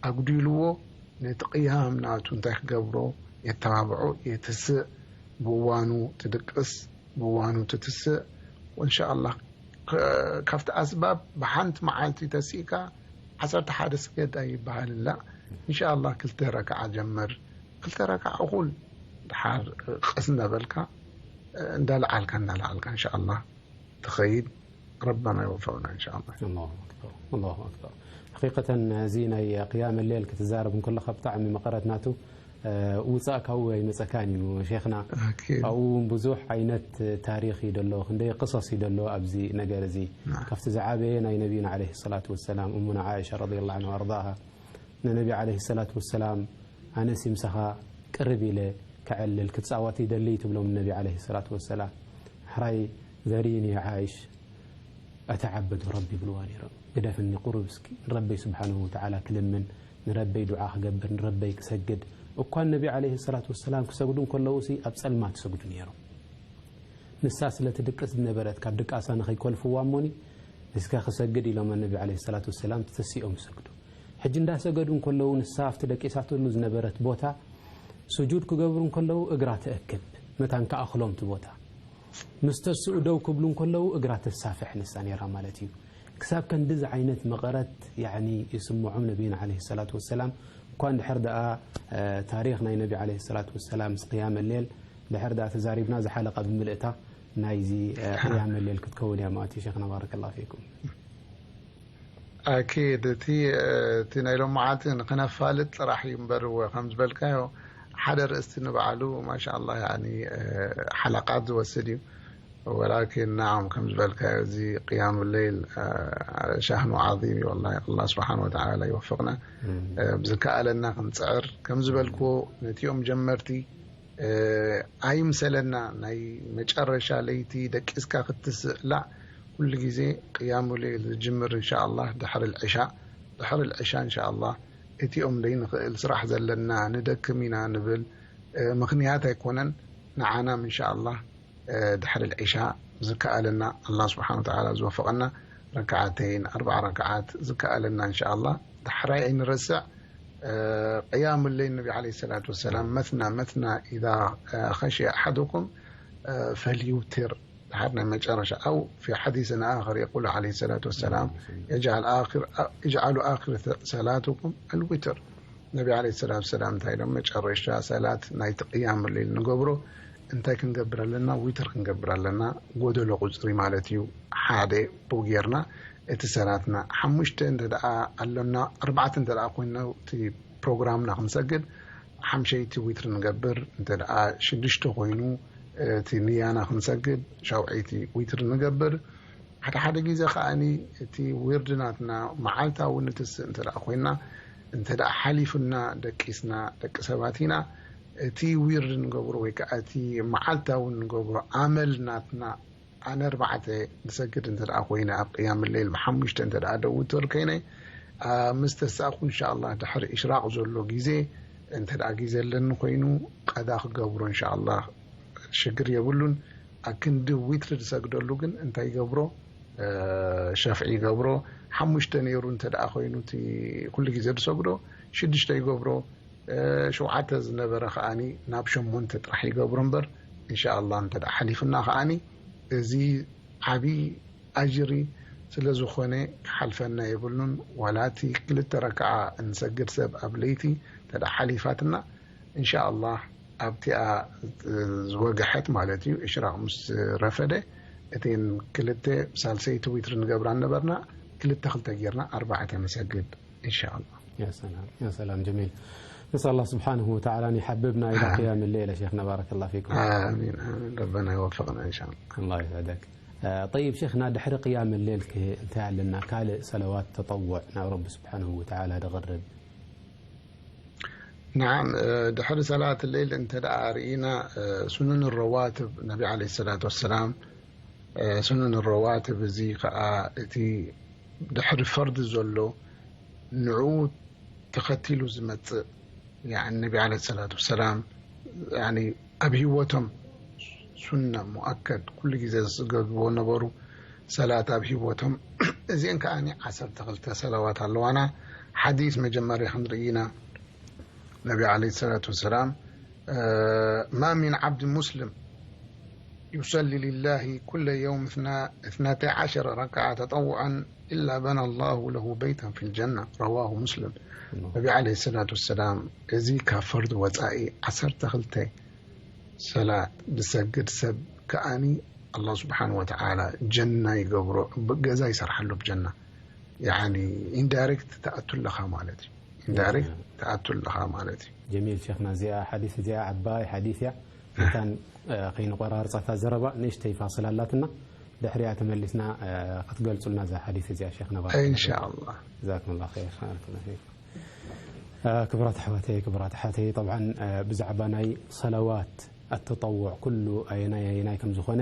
ኣጉዲልዎ ነቲ ቅያም ናቱ እንታይ ክገብሮ የተባብዖ፣ የትስእ፣ ብእዋኑ ትድቅስ፣ ብእዋኑ ትትስእ። ወእንሻ ኣላህ ከ-፣ ካብቲ ኣስባብ ብሓንቲ መዓልቲ ተሲእካ ዓሰርተ ሓደ ስገድ ኣይበሃልላ። እንሻ ኣላህ ክልተ ረክዓ ጀምር። ክልተ ረክዓ እኹል ድሓር ቀስ እናበልካ፣ እንዳለዓልካ፣ እንዳለዓልካ እንሻ ኣላህ ትኸይድ። ረበና ይወፈቕና እንሻ ኣላህ። الله أكبر، الله أكبر. ሓቂቀተን እዚ ናይ ቅያም ሌል ክትዛረብ እንከለኻ ብጣዕሚ መቐረት ናቱ፣ እ፣ ውፃእ ካብኡ ኣይመፀካን እዩ ሼኽና። ኣኪድ። ኣብኡ እውን ብዙሕ ዓይነት ታሪኽ እዩ ደሎ፣ ክንደይ ቅሰስ እዩ ደሎ ኣብዚ ነገር እዚ። ናም። ካብቲ ዝዓበየ ናይ ነቢና ዓለይሂ ሰላቱ ወሰላም እሙና ዓኢሻ ረዲየላሁ ዐንሃ ወኣርዳሃ ንነቢ ዓለይሂ ሰላቱ ወሰላም ኣነሲ ምሳኻ ቅርብ ኢለ ከዕልል ክጻወት ይደሊ ትብሎም ነቢ ዓለይሂ ሰላቱ ወሰላም። ሕራይ ዘሪኒ ዓይሽ ኣተዓበዱ ረቢ ይብልዋ ነይሮም። ግደፍኒ ቁሩብ እስኪ ንረበይ ስብሓንሁ ወተዓላ ክልምን፣ ንረበይ ዱዓ ክገብር፣ ንረበይ ክሰግድ። እኳ ነቢ ዓለይሂ ሰላቱ ወሰላም ክሰግዱ እንከለዉ ሲ ኣብ ጸልማት ይሰግዱ ነይሮም። ንሳ ስለ ትድቅስ ዝነበረት ካብ ድቃሳ ንኸይኮልፍዋ እሞኒ ንስካ ክሰግድ ኢሎም ነቢ ዓለይሂ ሰላቱ ወሰላም ተሲኦም ይሰግዱ። ሕጂ እንዳሰገዱ እንከለዉ ንሳ ኣብቲ ደቂሳትሉ ዝነበረት ቦታ ስጁድ ክገብሩ እንከለዉ እግራ ትእክብ፣ መታን ክኣኽሎም እቲ ቦታ። ምስ ተስኡ ደው ክብሉ እንከለዉ እግራ ተሳፍሕ ንሳ ነይራ ማለት እዩ። ክሳብ ከንድዚ ዓይነት መቐረት ያዕኒ ይስምዖም ነቢና ዓለይሂ ሰላቱ ወሰላም። እኳ እንድሕር ደኣ ታሪኽ ናይ ነቢ ዓለይሂ ሰላቱ ወሰላም ምስ ቅያም ሌል ድሕር ደኣ ተዛሪብና ዝሓለቃ ብምልእታ ናይዚ ቅያም ሌል ክትከውን እያ ማለት እዩ። ሸይኽና ባረከላሁ ፊኩም። ኣኪድ እቲ እቲ ናይ ሎማዓንቲ ንክነፋልጥ ጥራሕ እዩ እምበር እወ ከም ዝበልካዮ ሓደ ርእስቲ ንባዕሉ ማሻ ኣላህ ያኒ ሓለቃት ዝወስድ እዩ። ወላኪን ናዓም ከም ዝበልካዮ እዚ ቅያም ሌል ሻህኑ ዓዚም እዩ። ወላሂ ኣላህ ስብሓን ወተዓላ ይወፍቕና። ብዝከኣለና ክንፅዕር ከም ዝበልክዎ ነቲኦም ጀመርቲ ኣይምሰለና ናይ መጨረሻ ለይቲ ደቂስካ ክትስእ ላዕ ኩሉ ግዜ ቅያሙ ሌል ዝጅምር እንሻ ኣላህ ድሕሪ ልዕሻ ድሕሪ ልዕሻ እንሻ ኣላህ እቲኦም ደይ ንኽእል ስራሕ ዘለና ንደክም ኢና ንብል ምኽንያት ኣይኮነን ንዓናም እንሻ ኣላህ ድሕሪ ልዕሻ ዝከኣለና ኣላህ ስብሓን ወተዓላ ዝወፈቐና ረክዓተይን ኣርባዓ ረክዓት ዝከኣለና እንሻ ኣላህ ዳሕራይ ኣይንረስዕ ቅያም ለይል ነቢ ዓለይሂ ሰላቱ ወሰላም መትና መትና ኢዛ ኸሽየ ኣሓዱኩም ፈልዩውትር ድሓር ናይ መጨረሻ ኣው ፊ ሓዲስን ኣኸር የቁሉ ዓለይሂ ሰላቱ ወሰላም እጅዓሉ ኣኽር ሰላቱኩም ኣልዊትር ነቢ ዓለይሂ ሰላቱ ወሰላም እንታይ ኢሎም መጨረሻ ሰላት ናይቲ ቅያም ለይል ንገብሮ እንታይ ክንገብር ኣለና ዊትር ክንገብር ኣለና ጎደሎ ቁፅሪ ማለት እዩ ሓደ ብኡ ጌርና እቲ ሰላትና ሓሙሽተ እንተ ደኣ ኣሎና ኣርባዕተ እንተ ደኣ ኮይንና እቲ ፕሮግራምና ክንሰግድ ሓምሸይቲ ዊትር ንገብር እንተ ደኣ ሽዱሽተ ኮይኑ እቲ ንያና ክንሰግድ ሻውዐይቲ ዊትር ንገብር ሓደ ሓደ ግዜ ከኣኒ እቲ ዊርድ ናትና መዓልታዊ ንትስእ እንተ ደኣ ኮይንና እንተ ደኣ ሓሊፉና ደቂስና ደቂ ሰባት ኢና እቲ ዊርድ ንገብሮ ወይ ከዓ እቲ መዓልታዊ ንገብሮ ኣመል ናትና ኣነ ኣርባዕተ ዝሰግድ እንተ ደኣ ኮይነ ኣብ ቅያም ሌል ብሓሙሽተ እንተ ደኣ ደውተር ከይነ ምስ ተሳእኩ እንሻ ኣላህ ድሕሪ እሽራቅ ዘሎ ግዜ እንተ ደኣ ግዜ ኣለኒ ኮይኑ ቀዳ ክገብሮ እንሻ ኣላህ ሽግር የብሉን ኣክንዲ ዊትሪ ዝሰግደሉ ግን እንታይ ይገብሮ ሸፍዒ ይገብሮ ሓሙሽተ ነይሩ እንተ ደኣ ኮይኑ እቲ ኩሉ ግዜ ዝሰግዶ ሽዱሽተ ይገብሮ ሸውዓተ ዝነበረ ከኣኒ ናብ ሸሞንተ ጥራሕ ይገብሮ እምበር እንሻ ኣላህ እንተ ደኣ ሓሊፉና ከኣኒ እዚ ዓብዪ ኣጅሪ ስለ ዝኾነ ክሓልፈና የብሉን ዋላ እቲ ክልተ ረክዓ እንሰግድ ሰብ ኣብ ለይቲ እንተ ደኣ ሓሊፋትና እንሻ ኣላህ ኣብቲኣ ዝወግሐት ማለት እዩ እሽራቅ ምስ ረፈደ እተን ክልተ ሳልሰይቲ ዊትሪ ንገብራ ነበርና ክልተ ክልተ ጌርና ኣርባዕተ ንሰግድ إن شاء الله. يا سلام، يا سلام، جميل. نسأل الله سبحانه وتعالى أن يحببنا إلى قيام الليل يا شيخنا، بارك الله فيكم. آمين، آمين. ربنا يوفقنا إن شاء الله. الله يسعدك. آه، طيب شيخنا، ድሕሪ ቅያም ሌል ከ እንታይ ኣለና ካልእ ሰለዋት ተጠውዕ ናብ ረቢ ስብሓንሁ ወተዓላ ደቕርብ? نعم، ድሕሪ ሰላት ሌል እንተ ደኣ ርኢና ሱኑን ረዋትብ ነቢ ዓለይሂ ሰላቱ ወሰላም ሱኑን ረዋትብ እዚ ከኣ እቲ ድሕሪ ፈርዲ ዘሎ ንዕኡ ተኸቲሉ ዝመጽእ ያኒ ነቢ ዓለይሂ ሰላቱ ወሰላም ያኒ ኣብ ህይወቶም ሱና ሙኣከድ ኩሉ ግዜ ዝገድዎ ነበሩ ሰላት ኣብ ህይወቶም እዚአን ከኣ ዓሰርተ ክልተ ሰለዋት ኣለዋና ሓዲስ መጀመርያ ክንርኢ ኢና ነቢ ዓለይሂ ሰላቱ ወሰላም ما من عبد مسلم يصلي لله كل يوم اثنتي عشر ركعة تطوعا إلا بنى الله له بيتا في الجنة رواه مسلم ነቢ ዓለይሂ ሰላቱ ወሰላም እዚ ካብ ፈርድ ወፃኢ ዓሰርተ ክልተ ሰላት ዝሰግድ ሰብ ከኣኒ ኣላህ ስብሓን ወተዓላ ጀና ይገብሮ ገዛ ይሰርሓሉ ብጀና ያኒ ኢንዳይሬክት ትኣቱ ኣለኻ ማለት እዩ ኢንዳይሬክት ትኣቱ ኣለኻ ማለት እዩ ጀሚል ሸክና እዚኣ ሓዲስ እዚኣ ዓባይ ሓዲስ እያ መታን ከይንቆራርፃታ ዘረባ ንእሽተይ ፋስል ኣላትና ድሕሪኣ ተመሊስና ክትገልፁልና እዛ ሓዲስ እዚኣ ሸክና ባረከላሁ ፊኩም። ኢንሻኣላህ ጀዛኩም ላ ኸይር ባረከላሁ ፊኩም ክቡራት ኣሕዋተይ፣ ክቡራት ኣሓተይ፣ ጠብዓን ብዛዕባ ናይ ሰለዋት ኣተጠውዕ ኩሉ ኣየናይ ኣየናይ ከም ዝኾነ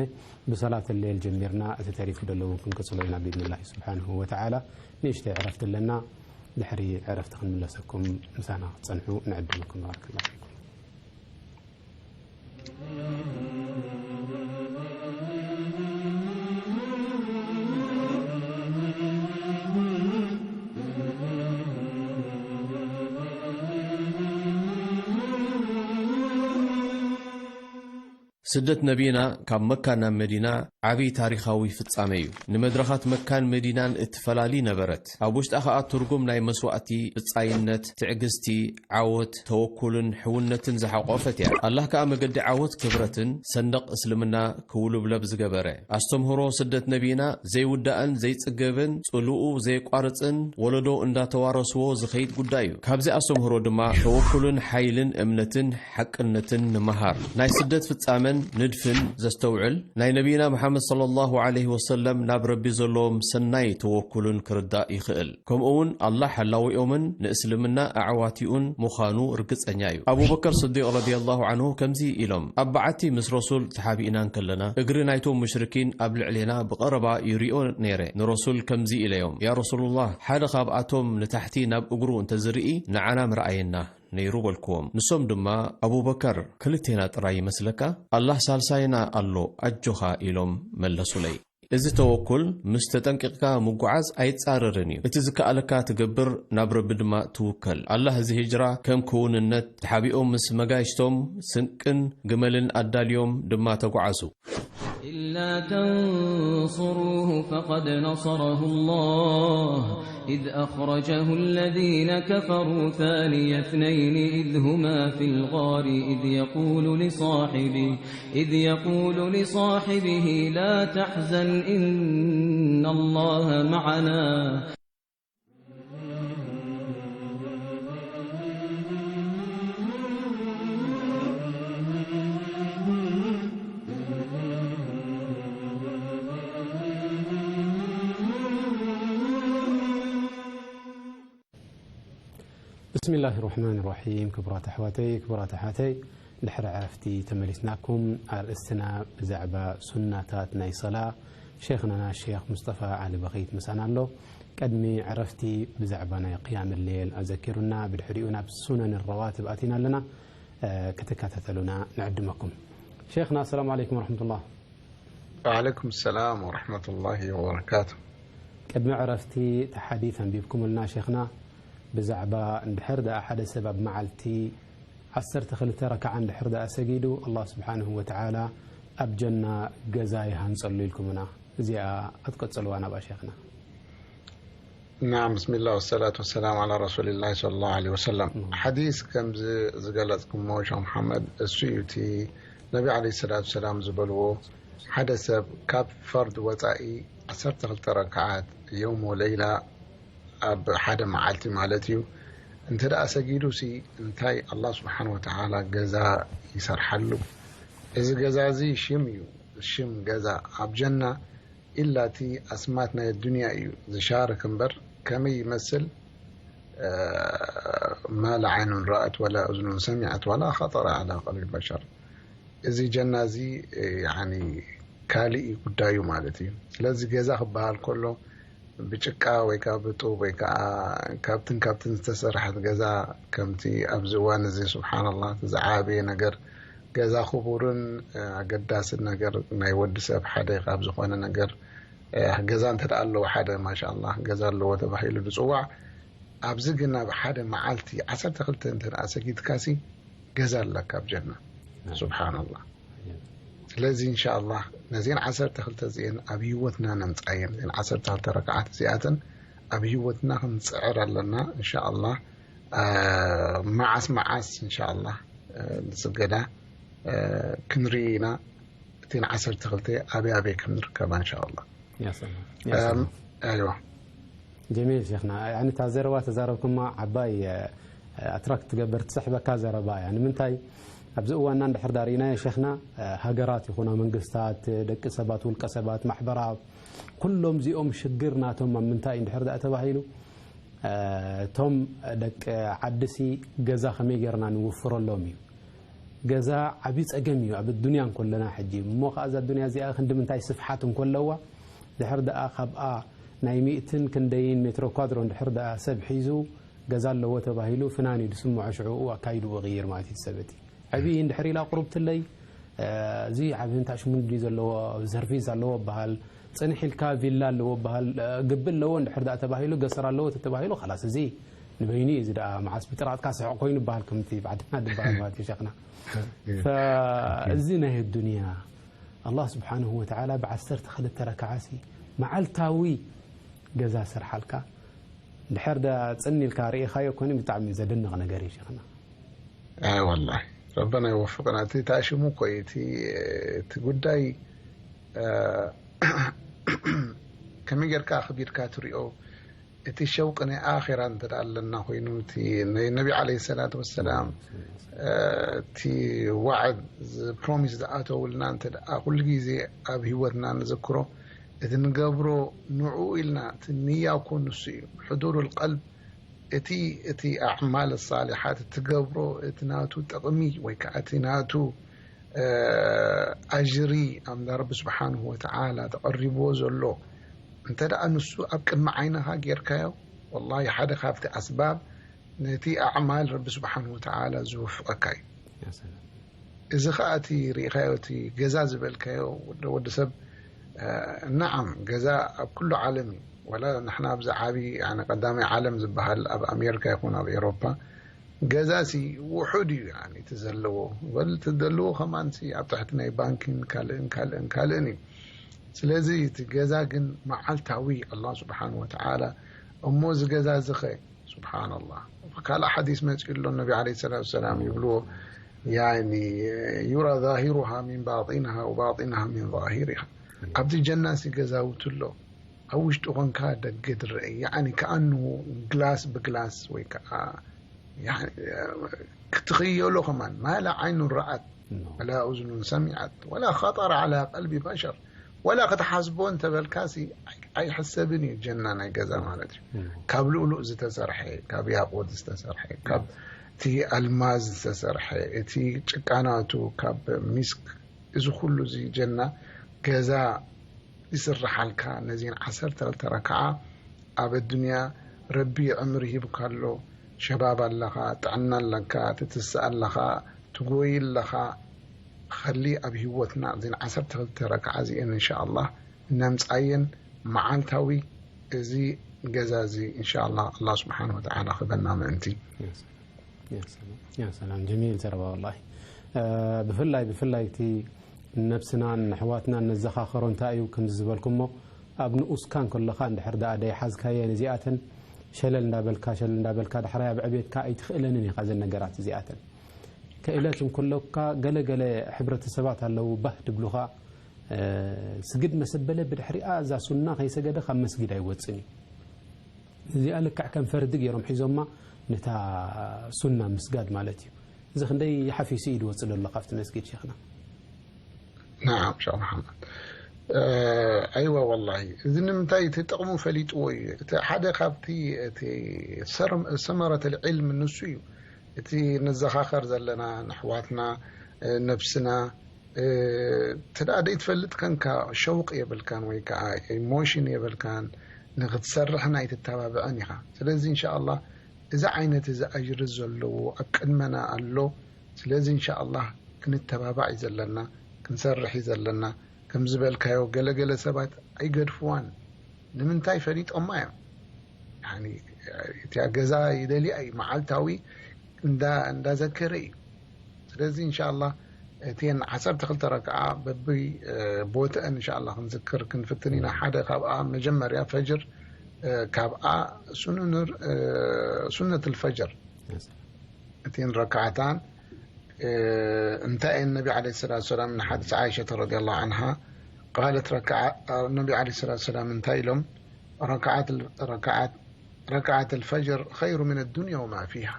ብሰላት ሌል ጀሚርና፣ እቲ ተሪፉ ደሎ እውን ክንቅጽሎ ኢና ብኢድንላሂ ስብሓንሁ ወተዓላ። ንእሽተይ ዕረፍቲ ኣለና። ድሕሪ ዕረፍቲ ክንምለሰኩም ምሳና ክትጸንሑ ንዕድመኩም። ባረከላሁ ፊኩም። ስደት ነቢና ካብ መካ ናብ መዲና ዓቢ ታሪኻዊ ፍጻመ እዩ። ንመድረኻት መካን መዲናን እትፈላሊ ነበረት። ኣብ ውሽጣ ኸኣ ትርጉም ናይ መስዋእቲ፣ ብጻይነት፣ ትዕግስቲ፣ ዓወት፣ ተወኩልን ሕውነትን ዝሓቖፈት እያ። ኣላህ ከኣ መገዲ ዓወት፣ ክብረትን ሰንደቕ እስልምና ክውልብለብ ዝገበረ። ኣስተምህሮ ስደት ነቢና ዘይውዳእን ዘይጽገብን፣ ጽልኡ ዘየቋርጽን፣ ወለዶ እንዳተዋረስዎ ዝኸይድ ጉዳይ እዩ። ካብዚ ኣስተምህሮ ድማ ተወኩልን ሓይልን እምነትን ሓቅነትን ንመሃር። ናይ ስደት ፍጻመን ንድፍን ዘስተውዕል፣ ናይ ነቢና መሓመድ ሰለላሁ ዐለይሂ ወሰለም ናብ ረቢ ዘለዎም ሰናይ ተወኩልን ክርዳእ ይኽእል። ከምኡ እውን ኣላህ ሓላዊኦምን ንእስልምና ኣዕዋቲኡን ምዃኑ ርግጸኛ እዩ። ኣቡበከር ስዲቅ ረዲየላሁ ዐንሁ ከምዚ ኢሎም፣ ኣብ በዓቲ ምስ ረሱል ተሓቢእና እንከለና፣ እግሪ ናይቶም ሙሽሪኪን ኣብ ልዕሌና ብቐረባ ይሪኦ ነይረ። ንረሱል ከምዚ ኢለዮም፣ ያ ረሱሉላህ፣ ሓደ ካብኣቶም ንታሕቲ ናብ እግሩ እንተዝርኢ፣ ንዓና ምረኣየና ነይሩ በልክዎም። ንሶም ድማ፣ ኣቡበከር፣ ክልቴና ጥራይ ይመስለካ? ኣላህ ሳልሳይና ኣሎ፣ ኣጆኻ ኢሎም መለሱለይ። እዚ ተወኩል ምስ ተጠንቂቕካ ምጉዓዝ ኣይጻረርን እዩ። እቲ ዝከኣለካ ትገብር፣ ናብ ረቢ ድማ ትውከል። ኣላህ እዚ ሂጅራ ከም ክውንነት ተሓቢኦም ምስ መጋይሽቶም ስንቅን ግመልን ኣዳልዮም ድማ ተጓዓዙ። إلا تنصروه فقد نصره الله إذ أخرجه الذين كفروا ثاني اثنين إذ هما في الغار إذ يقول لصاحبه إذ يقول لصاحبه لا تحزن إن الله معنا. ብስሚላሂ ራሕማኒ ራሒም። ክቡራት ኣሕዋተይ፣ ክቡራት ኣሓተይ፣ ድሕሪ ዕረፍቲ ተመሊስናኩም። ኣርእስትና ብዛዕባ ሱናታት ናይ ሰላ ሼኽናና ሼኽ ሙስጠፋ ዓሊ በኺት ምሳና ኣሎ። ቅድሚ ዕረፍቲ ብዛዕባ ናይ ቅያም ሌል ኣዘኪሩና፣ ብድሕሪኡ ናብ ሱነን ረዋትብ ኣቲና ኣለና። እ፣ ክትከታተሉና ንዕድመኩም። ሼኽና፣ ኣሰላሙ ዓለይኩም ወረሕመቱላህ። ወዓለይኩም ሰላም ወረሕመቱላሂ ወበረካቱ። ቅድሚ ዕረፍቲ እቲ ሓዲት ኣንቢብኩምልና ሼኽና፣ ብዛዕባ እንድሕር ደኣ ሓደ ሰብ ኣብ መዓልቲ ዓሰርተ ክልተ ረክዓ እንድሕር ደኣ ሰጊዱ፣ ኣላህ ስብሓንሁ ወተዓላ ኣብ ጀና ገዛ ይሃንጸሉ ኢልኩምና። እዚኣ ክትቀጽልዋ ናብኣ ሼኽና። ናም፣ ብስሚላህ ወሰላቱ ወሰላም ዓላ ረሱሊላህ ሰለላሁ ዐለይሂ ወሰለም። እም። ሓዲስ ከምዚ ዝገለጽኩሞ ሸኽ መሓመድ፣ እሱ እዩ እቲ ነቢ ዐለይሂ ሰላቱ ወሰላም ዝበልዎ፣ ሓደ ሰብ ካብ ፈርድ ወጻኢ ዓሰርተ ክልተ ረክዓት የውም ወለይላ ኣብ ሓደ መዓልቲ ማለት እዩ እንተ ደኣ ሰጊዱሲ እንታይ ኣላህ ስብሓን ወተዓላ ገዛ ይሰርሓሉ። እዚ ገዛ እዚ ሽም እዩ፣ ሽም ገዛ ኣብ ጀና ኢላ እቲ ኣስማት ናይ ኣዱንያ እዩ ዝሻርክ እምበር ከመይ ይመስል፣ እ፣ ማ ላ ዓይኑን ረኣት ወላ እዝኑን ሰሚዐት ወላ ኸጠረ ዓላ ቀልቢ በሸር። እዚ ጀና እዚ፣ እ፣ ያኒ ካልእ እዩ ጉዳዩ ማለት እዩ። ስለዚ ገዛ ክበሃል ከሎ ብጭቃ ወይ ከዓ ብጡብ ወይ ከዓ ካብትን ካብትን ዝተሰርሐት ገዛ ከምቲ ኣብዚ እዋን እዚ ስብሓንላህ እቲ ዝዓበየ ነገር ገዛ ክቡርን፣ እ፣ ኣገዳስን ነገር ናይ ወዲ ሰብ ሓደ ካብ ዝኾነ ነገር፣ እ፣ ገዛ እንተ ደኣ ኣለዎ ሓደ ማሻኣላህ ገዛ ኣለዎ ተባሂሉ ዝጽዋዕ፣ ኣብዚ ግን ኣብ ሓደ መዓልቲ ዓሰርተ ክልተ እንተ ደኣ ሰጊድካሲ ገዛ ኣለካ ኣብ ጀና። ናም። ስብሓንላህ። ናም። ስለዚ እንሻኣላህ ነዚን ዓሰርተ ክልተ እዚኤን ኣብ ህይወትና ነምጻየን፣ እዘን ዓሰርተ ክልተ ረክዓት እዚኣተን ኣብ ህይወትና ክንጽዕር ኣለና እንሻኣላህ። አ፣ መዓስ መዓስ እንሻኣላህ፣ አ፣ ንስገዳ፣ አ፣ ክንርኢ ኢና። እተን ዓሰርተ ክልተ ኣበይ ኣበይ ከም ንርከባ እንሻኣላህ። ያ ሰላም፣ ያ ሰላም። እም፣ ኣይዋ። ጀሚል ሼኽና፣ ያኒ እታ ዘረባ ተዛረብኩማ ዓባይ፣ አ፣ ኣትራክት ትገብር ትስሕበካ ዘረባ እያ። ንምንታይ ኣብዚ እዋንና እንድሕር ዳ ርኢናዮ ሼኽና፣ አ፣ ሃገራት ይኹና መንግስታት፣ ደቂ ሰባት፣ ውልቀ ሰባት፣ ማሕበራት፣ ኩሎም እዚኦም ሽግር ናቶም ኣብ ምንታይ እዩ እንድሕር ደኣ ተባሂሉ፣ እቶም ደቂ ዓድሲ ገዛ ከመይ ጌርና ንውፍረሎም እዩ። ገዛ ዓብዪ ጸገም እዩ ኣብ ዱንያ እንከለና ሕጂ። እሞ ከኣ እዛ ዱንያ እዚኣ ክንዲ ምንታይ ስፍሓት እንከለዋ፣ ድሕር ደኣ ካብኣ ናይ ሚእትን ክንደይን ሜትሮ ኳድሮ እንድሕር ደኣ ሰብ ሒዙ ገዛ ኣለዎ ተባሂሉ ፍናን እዩ ዝስምዖ፣ ሽዑ ኣካይድኡ ይቕይር ማለት እዩ ሰብ እቲ። ዕብይ እንድሕር ኢላ ቁሩብትለይ፣ እዚ ዓብይ እንታይ ሽሙን ድዩ ዘለዎ፣ ሰርቪስ ኣለዎ በሃል፣ ጽንሕ ኢልካ ቪላ ኣለዎ በሃል፣ ግቢ ኣለዎ እንድሕር ደኣ ተባሂሉ፣ ገሰር ኣለዎ ተተባሂሉ፣ ኸላስ እዚ ንበይኑ እዩ፣ እዚ ደኣ መዓስ ብጥራጥካ ስሕቕ ኮይኑ በሃል፣ ከምቲ ብዓድና ዝበሃል ማለት እዩ ሸኽና። ፈእዚ ናይ ዱንያ ኣላህ ስብሓንሁ ወተዓላ ብዓሰርተ ክልተ ረክዓሲ መዓልታዊ ገዛ ሰርሓልካ፣ ድሕር ዳ ጽን ኢልካ ርኢኻዮ ኮኒ ብጣዕሚ ዘደንቕ ነገር እዩ ሸኽና። ኣይ ወላሂ ረበና ይወፍቅና። እቲ ታሽሙ እኮ እዩ እቲ እቲ ጉዳይ እ፣ ከመይ ጌርካ ኣኽቢድካ ትሪኦ? እቲ ሸውቂ ናይ ኣኼራ እንተ ደኣ ኣለና ኮይኑ፣ እቲ ናይ ነቢ ዓለይሂ ሰላቱ ወሰላም እ፣ እቲ ዋዕድ ፕሮሚስ ዝኣተውልና እንተ ደኣ ኩሉ ግዜ ኣብ ህይወትና ንዝክሮ፣ እቲ ንገብሮ ንዕኡ ኢልና፣ እቲ ንያ እኮ ንሱ እዩ። ሕዱር ልቀልብ እቲ እቲ ኣዕማል ሳሊሓት ትገብሮ እቲ ናቱ ጥቕሚ ወይ ከዓ እቲ ናቱ ኣጅሪ ኣብ እንዳ ረቢ ስብሓንሁ ወተዓላ ተቐሪብዎ ዘሎ እንተ ደኣ ንሱ ኣብ ቅድሚ ዓይንኻ ጌርካዮ፣ ወላሂ ሓደ ካብቲ ኣስባብ ነቲ ኣዕማል ረቢ ስብሓንሁ ወተዓላ ዝወፍቐካ እዩ። እዚ ኸኣ እቲ ርኢኻዮ እቲ ገዛ ዝበልካዮ ወዲ ሰብ ነዓም ገዛ ኣብ ኩሉ ዓለም እዩ። ወላ ንሕና ኣብዚ ዓቢ ቀዳማይ ዓለም ዝበሃል ኣብ ኣሜሪካ ይኹን ኣብ ኤሮፓ ገዛ ሲ ውሑድ እዩ እቲ ዘለዎ። በል እቲ ዘለዎ ከማን ሲ ኣብ ትሕቲ ናይ ባንኪን ካልእን ካልእን ካልእን እዩ። ስለዚ እቲ ገዛ ግን መዓልታዊ ኣላህ ስብሓን ወተዓላ እሞ እዚ ገዛ እዚ ኸ ስብሓንላህ ካልእ ሓዲስ መፂኡ ኣሎ ነቢ ዓለይሂ ሰላቱ ወሰላም ይብልዎ ያኒ ዩራ ዛሂሩሃ ሚን ባጢንሃ ወባጢንሃ ሚን ዛሂሪሃ ኣብቲ ጀናሲ ገዛውቲ ኣሎ ኣብ ውሽጡ ኾንካ ደገ ትረአ ያኒ ከኣንሁ ግላስ ብግላስ ወይ ከዓ ክትኽየሎ ከማን ማላ ዓይኑን ረኣት ወላ እዝኑን ሰሚዓት ወላ ኸጠረ ዓላ ቀልቢ በሸር ወላ ክትሓስቦ እንተበልካሲ ኣይሕሰብን እዩ ጀና ናይ ገዛ ማለት እዩ ካብ ልኡሉእ ዝተሰርሐ ካብ ያቁት ዝተሰርሐ ካብ እቲ ኣልማዝ ዝተሰርሐ እቲ ጭቃናቱ ካብ ሚስክ እዚ ኩሉ እዚ ጀና ገዛ ይስርሓልካ ነዚን ዓሰርተ ክልተ ረክዓ ኣብ ኣዱንያ ረቢ ዕምሪ ሂብካ ኣሎ ሸባብ ኣለኻ ጥዕና ኣለካ ትትስእ ኣለኻ ትጎይ ኣለኻ ኸሊ ኣብ ህይወትና እዚን ዓሰርተ ክልተ ረክዓ እዚኤን እንሻ ኣላህ ነምፃየን መዓልታዊ እዚ ገዛ እዚ እንሻ ኣላህ ኣላህ ስብሓን ወተዓላ ክበና ምእንቲ ያ ሰላም ጀሚል ዘረባ ወላሂ ብፍላይ ብፍላይ እቲ ነብስናን ኣሕዋትናን ነዘኻኸሮ እንታይ እዩ ከምዚ ዝበልኩሞ ኣብ ንኡስካ እንከለኻ እንድሕር ደኣ ደይሓዝካየን እዚኣተን ሸለል እንዳበልካ ሸለል እንዳበልካ ዳሕራይ ኣብ ዕቤትካ ኣይትኽእለንን ኢኻ እዘን ነገራት እዚኣተን ክእለት እንከለካ ገለ ገለ ሕብረተሰባት ኣለዉ ባህ ድብሉኻ ስግድ መሰበለ ብድሕሪኣ እዛ ሱና ከይሰገደ ካብ መስጊድ ኣይወፅን እዩ እዚኣ ልክዕ ከም ፈርዲ ገይሮም ሒዞማ ነታ ሱና ምስጋድ ማለት እዩ እዚ ክንደይ ሓፊሱ እዩ ዝወፅእ ዘሎ ካብቲ መስጊድ ሸኽና ናዓም ሸኽ መሓመድ ኣይዋ ወላሂ እዚ ንምንታይ እቲ ጥቕሙ ፈሊጥዎ እዩ እቲ ሓደ ካብቲ እቲ ሰመረት ልዕልም ንሱ እዩ እቲ ንዘኻኸር ዘለና ንሕዋትና ነብስና ተደኣ ደይትፈልጥ ከንካ ሸውቅ የብልካን ወይ ከዓ ኢሞሽን የብልካን ንክትሰርሕን ኣይትተባብዐን ኢኻ ስለዚ እንሻ ኣላህ እዚ ዓይነት እዚ ኣጅሪ ዘለዎ ኣብ ቅድመና ኣሎ ስለዚ እንሻ ኣላህ ክንተባባዕ እዩ ዘለና ክንሰርሕ እዩ ዘለና ከም ዝበልካዮ ገለገለ ሰባት ኣይገድፍዋን ንምንታይ ፈሊጦማ እዮም እቲያ ገዛ ይደልያ እዩ መዓልታዊ እንዳዘከረ እዩ ስለዚ እንሻ ኣላህ እቲን ዓሰርተ ክልተ ረክዓ በቢ ቦትአን እንሻ ኣላህ ክንዝክር ክንፍትን ኢና ሓደ ካብኣ መጀመርያ ፈጅር ካብኣ ሱነትል ፈጅር እቲን ረክዓታን እንታይ እየን ነቢ ዓለ ሰላት ሰላም ንሓዲስ ዓይሸተ ረዲየላሁ ዓንሃ ቃለት ነቢ ዓለ ሰላት ሰላም እንታይ ኢሎም ረክዓት ረክዓት الفجر خير من الدنيا وما فيها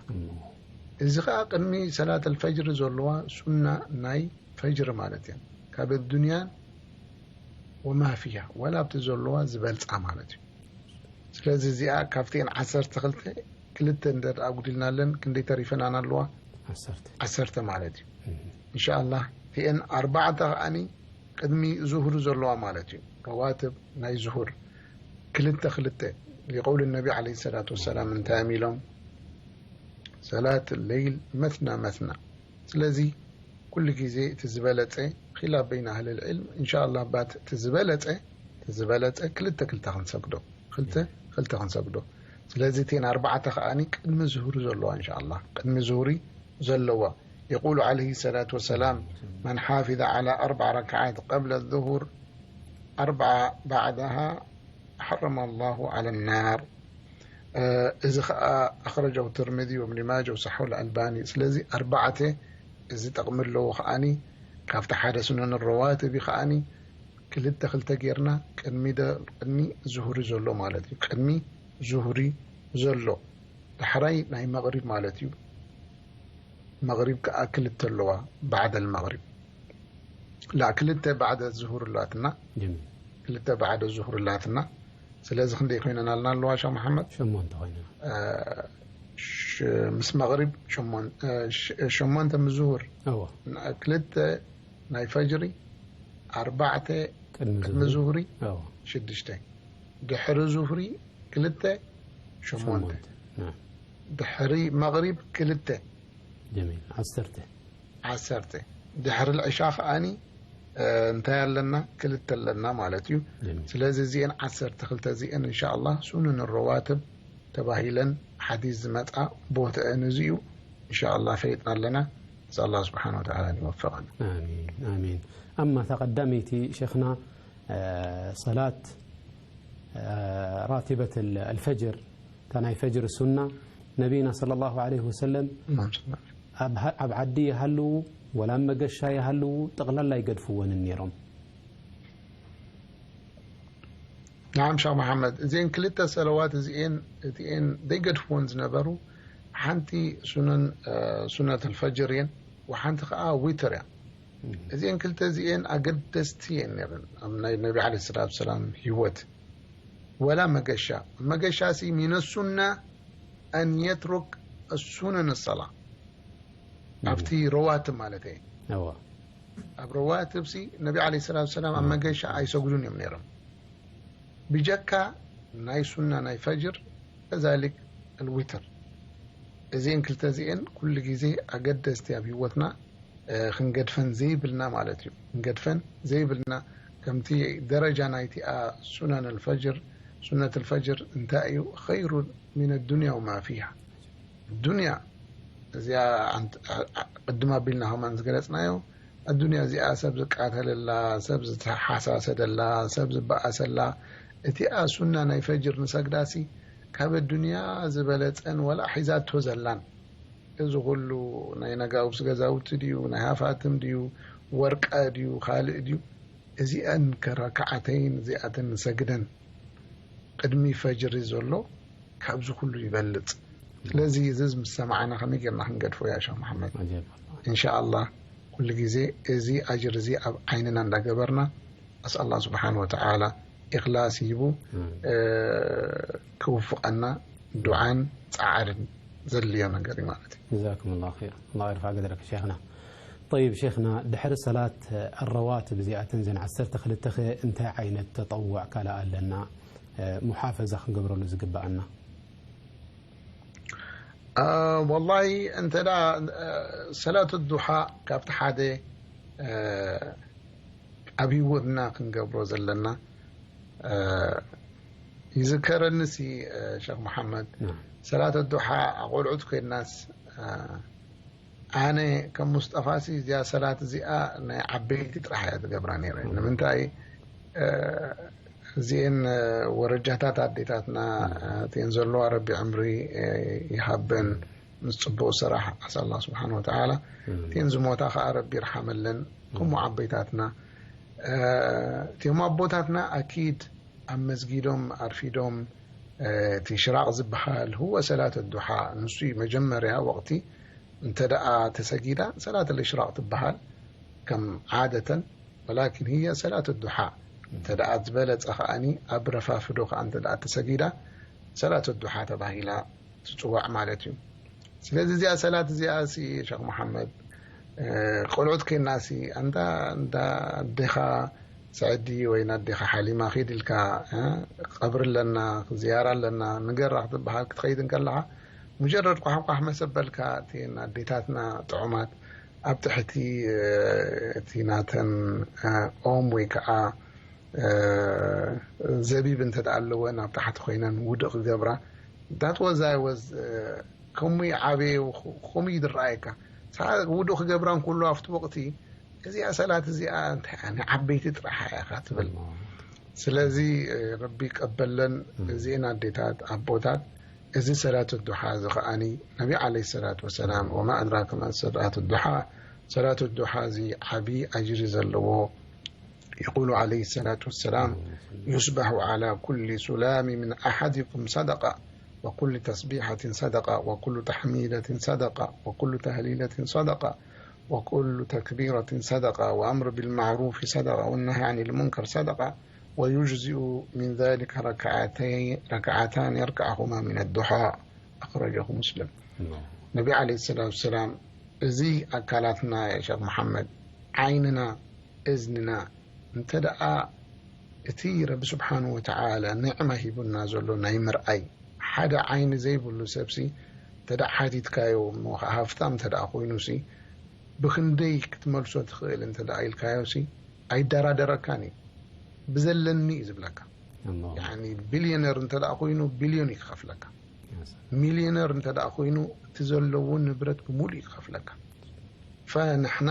እዚ ኸዓ ቅድሚ ሰላት الفجر ዘለዋ ሱና ናይ ፈጅር ማለት እየን ካብ ዱንያን وما فيها ወላ ኣብቲ ዘለዋ ዝበልፃ ማለት እዩ ስለዚ እዚኣ ካብቲኤን ዓሰርተ ክልተ ክልተ እንተ ደኣ ጉዲልናለን ክንደይ ተሪፈናን ኣለዋ? ዓሰርተ። ዓሰርተ ማለት እዩ። እም። እንሻኣላህ እቲኤን ኣርባዕተ ከኣኒ ቅድሚ ዙሁር ዘለዋ ማለት እዩ። ረዋትብ ናይ ዙሁር ክልተ ክልተ ሊቀውል ነቢ ዓለይሂ ሰላቱ ወሰላም እንታይ እዮም ኢሎም? ሰላት ለይል መትና መትና። ስለዚ ኩሉ ግዜ እቲ ዝበለጸ ኺላፍ በይን ኣህል ልዕልም እንሻኣላህ ባት እቲ ዝበለጸ እቲ ዝበለጸ ክልተ ክልተ ክንሰግዶ ክልተ ክልተ ክንሰግዶ። ስለዚ እተን ኣርባዕተ ከኣኒ ቅድሚ ዙሁሪ ዘለዋ እንሻኣላህ ቅድሚ ዙሁሪ ዘለዋ። يقول عليه الصلاة والسلام: من حافظ على أربع ركعات قبل الظهر أربع بعدها حرم الله على النار. እዚ ኸኣ أخرجه الترمذي وابن ماجه وصححه الألباني። ስለዚ ኣርባዕተ እዚ ጠቕሚ ኣለዎ ከኣኒ ካብቲ ሓደ ሱነን ረዋትብ ከኣኒ ክልተ ክልተ ጌርና ቅድሚ ደ ቅድሚ ዙሁሪ ዘሎ ማለት እዩ። ቅድሚ ዙሁሪ ዘሎ ዳሕራይ ናይ መቕሪብ ማለት እዩ። መቕሪብ ከኣ ክልተ ኣለዋ ባዕደ ልመቕሪብ። ላ ክልተ ባዕደ ዙሁር ኣላትና። ጀሚል። ክልተ ባዕደ ዙሁር ኣላትና። ስለዚ ክንደይ ኮይነን ኣለና ኣለዋ ሻ መሓመድ? ሸሞንተ ኮይነን። እ፣ ሽ-፣ ምስ መቕሪብ ሸሞን-፣ እ፣ ሽ-፣ ሸሞንተ ምስ ዙሁር። እዎ። ን-፣ ክልተ ናይ ፈጅሪ፣ ኣርባዕተ ቅድሚ ቅድሚ ዙሁሪ። ዙሁሪ፣ እዎ። ሽዱሽተ። ድሕሪ ዙሁሪ ክልተ ሸሞንተ። ሸሞንተ። ናም። ድሕሪ መቕሪብ ክልተ። ጀሚል። ዓሰርተ። ዓሰርተ። ድሕሪ ልዕሻ ከኣኒ፣ እ፣ እንታይ ኣለና? ክልተ ኣለና ማለት እዩ። ጀሚል። ስለዚ እዚኤን ዓሰርተ ክልተ እዚኤን እንሻኣላህ ሱኑን ረዋትብ ተባሂለን ሓዲስ ዝመጻ ቦትአን እዚ እዩ። እንሻኣላህ ፈሊጥና ኣለና። ነስኣል ኣላህ ስብሓነ ወተዓላ ኣን ይወፍቐና። ኣሚን፣ ኣሚን። ኣማ እታ ቀዳመይቲ ሸኽና፣ እ፣ ሰላት፣ እ፣ ራቲበት ኣል-፣ ኣልፈጅር፣ እታ ናይ ፈጅር ሱና፣ ነቢና ሰለላሁ ዐለይሂ ወሰለም ማሻአላህ። ኣብ ሃ-፣ ኣብ ዓዲ ይሃልዉ፣ ወላ ኣብ መገሻ ይሃልዉ፣ ጠቕላላ ኣይገድፍወንን ነይሮም። ናዓም ሻኽ መሓመድ፣ እዚኤን ክልተ ሰለዋት እዚኤን፣ እቲኤን ዘይገድፍወን ዝነበሩ፣ ሓንቲ ሱነን፣ እ፣ ሱነት ኣልፈጅር እየን፣ ወሓንቲ ኸዓ ዊትር እያ። እም። እዚኤን ክልተ እዚኤን ኣገደስቲ እየን ነይረን፣ ኣብ ናይ ነቢ ዓለይሂ ሰላቱ ወሰላም ህይወት። ወላ መገሻ፣ መገሻ ሲ ሚነ ሱና ኣን የትሩክ ሱነን ሰላ። እም። ኣብቲ ረዋትብ ማለት እየ። እዋ። ኣብ ረዋትብ ሲ ነቢ ዓለይሂ ሰላቱ ወሰላም ኣብ እም። መገሻ ኣይሰግዱን እዮም ነይሮም። ብጀካ ናይ ሱና ናይ ፈጅር፣ ከዛሊክ ኣልዊትር። እዚኤን ክልተ እዚኤን ኩሉ ግዜ ኣገደስቲ ኣብ ህይወትና፣ እ፣ ክንገድፈን ዘይብልና ማለት እዩ። ክንገድፈን ዘይብልና ከምቲ ደረጃ ናይቲኣ ሱነን ኣልፈጅር፣ ሱነት ኣልፈጅር እንታይ እዩ? ኸይሩ ሚን ኣዱንያ ወማ ፊሃ። ዱንያ እዚኣ ኣንት-፣ ኣ-፣ ኣ-፣ ቅድም ኣቢልና ከማን ዝገለጽናዮ፣ ኣዱንያ እዚኣ ሰብ ዝቃተለላ፣ ሰብ ዝተሓሳሰደላ፣ ሰብ ዝበኣሰላ፣ እቲኣ ሱና ናይ ፈጅር ንሰግዳሲ ካብ ኣዱንያ ዝበለጸን ወላ ሒዛቶ ዘላን። እዚ ኩሉ ናይ ነጋውስ ገዛውቲ ድዩ፣ ናይ ሃፋትም ድዩ፣ ወርቃ ድዩ፣ ካልእ ድዩ፣ እዚኣን ከ ረክዓተይን እዚኣተን ንሰግደን ቅድሚ ፈጅሪ ዘሎ ካብዚ ኩሉ ይበልጽ። ስለዚ እዚ ምስ ሰማዕና ከመይ ጌርና ክንገድፎ ያ ሸኽ መሓመድ? ዓጀብ። እንሻኣላህ ኩሉ ግዜ እዚ ኣጅር እዚ ኣብ ዓይንና እንዳገበርና ኣስኣል ኣላህ ስብሓን ወተዓላ ኢኽላስ ሂቡ፣ እም። እ፣ ክውፍቐና ዱዓን ጻዕርን ዘድልዮ ነገር እዩ ማለት እዩ። ጀዛኩም ላሁ ኸይር። ኣላህ የርፋዕ ቀድረክ ሸይኽና። ጠይብ ሸይኽና፣ ድሕሪ ሰላት ኣረዋትብ እዚኣተን ዘን ዓሰርተ ክልተ ኸ እንታይ ዓይነት ተጠውዕ ካልእ ኣለና? እ፣ ሙሓፈዛ ክንገብረሉ ዝግበኣና? እ፣ ወላሂ እንተ ደኣ፣ እ፣ ሰላት ዱሓ ካብቲ ሓደ፣ እ፣ ኣብ ህይወትና ክንገብሮ ዘለና፣ እ፣ ይዝከረኒ ሲ፣ እ፣ ሸኽ መሓመድ፣ ናም። ሰላት ኣዱሓ ኣቆልዑት ኮይንናስ፣ እ፣ ኣነ ከም ሙስጠፋ ሲ እዚኣ ሰላት እዚኣ ናይ ዓበይቲ ጥራሕ እያ ዝገብራ ነይረ። እም። ንምንታይ፣ እ፣ እዚኤን፣ እ፣ ወረጃታት ኣዴታትና፣ እም። እ፣ እቲኤን ዘለዋ ረቢ ዕምሪ፣ እ፣ ይሃበን። ምስ ጽቡቕ ስራሕ ኣስኣል ኣላህ ስብሓን ወተዓላ። እም። እቲኤን ዝሞታ ኸዓ ረቢ ይርሓመለን። ከምኡ እም። ዓበይታትና፣ እ፣ እቲኦም ኣቦታትና ኣኪድ ኣብ መስጊዶም ኣርፊዶም፣ እ፣ እቲ ሽራቕ ዝበሃል ህወ ሰላት ኣዱሓ፣ ንሱ እዩ መጀመርያ ወቕቲ። እንተ ደኣ ተሰጊዳ ሰላት ልእሽራቕ ትበሃል ከም ዓደተን፣ ወላኪን ህየ ሰላት ኣዱሓ። እንተ ደኣ ዝበለጸ ኸኣኒ ኣብ ረፋፍዶ ኸኣ እንተ ደኣ ተሰጊዳ፣ ሰላት ዱሓ ተባሂላ ትጽዋዕ ማለት እዩ። ስለዚ እዚኣ ሰላት እዚኣ ሲ ሸኽ መሓመድ፣ እ፣ ቆልዑት ኬና ሲ ኣንታ እንዳ ኣዴኻ ስዕዲ ወይ ናዴኻ ሓሊማ ኺድ ኢልካ፣ እ፣ ቀብሪ ኣለና፣ ዝያራ ኣለና፣ ንገራ ክትበሃል ክትኸይድ እንከለኻ፣ ሙጀረድ ኳሕኳሕ መሰበልካ እተን ኣዴታትና ጥዑማት ኣብ ትሕቲ፣ እ፣ እቲ ናተን፣ እ፣ ኦም ወይ ከዓ፣ እ፣ ዘቢብ እንተ ደኣ ኣለወን ኣብ ታሕቲ ኮይነን ውዱእ ክገብራ፣ that was I was፣ እ፣ ከምኡ ይዓበየ፣ ከምኡ እዩ ዝረኣየካ። ሳ-፣ ውዱእ ክገብራ እንከሎ ኣብቲ ወቕቲ፣ እዚኣ ሰላት እዚኣ እንታይ እያ? ንዓበይቲ ጥራሕ እያ ኢኻ ትብል። ስለዚ፣ እ፣ ረቢ ይቀበለን። እም። እዚኤን ኣዴታት፣ ኣቦታት፣ እዚ ሰላት ዱሓ እዚ ከኣኒ ነቢ ዓለይሂ ሰላቱ ወሰላም፣ ወማ ኣድራከ ማ ሰላት ዱሓ፣ ሰላት ዱሓ እዚ ዓቢ ኣጅሪ ዘለዎ። يقول عليه الصلاة والسلام: يصبح على كل سلام من أحدكم صدقة، وكل تسبيحة صدقة، وكل تحميدة صدقة، وكل تهليلة صدقة، وكل تكبيرة صدقة، وأمر بالمعروف صدقة، والنهي عن المنكر صدقة، ويجزئ من ذلك ركعتين، ركعتان يركعهما من الضحى. أخرجه مسلم. ነቢ ዓለይሂ ሰላቱ ወሰላም፣ እዚ ኣካላትና፣ ያ ሸኽ መሓመድ፣ ዓይንና፣ እዝንና፣ እንተ ደኣ እቲ ረቢ ስብሓንሁ ወተዓላ ኒዕማ ሂቡና ዘሎ ናይ ምርኣይ፣ ሓደ ዓይኒ ዘይብሉ ሰብሲ እንተ ደኣ ሓቲትካዮ፣ እሞ ኸዓ ሃፍታም እንተ ደኣ ኮይኑሲ፣ ብኽንደይ ክትመልሶ ትኽእል እንተ ደኣ ኢልካዮሲ፣ ኣይደራደረካን እዩ። ብዘለኒ እዩ ዝብለካ። ኣላሁ። ያኒ ቢልዮነር እንተ ደኣ ኮይኑ ቢልዮን እዩ ክኸፍለካ። የስ። ሚልዮነር እንተ ደኣ ኮይኑ እቲ ዘለዎ ንብረት ብምሉእ እዩ ክኸፍለካ። ፈንሕና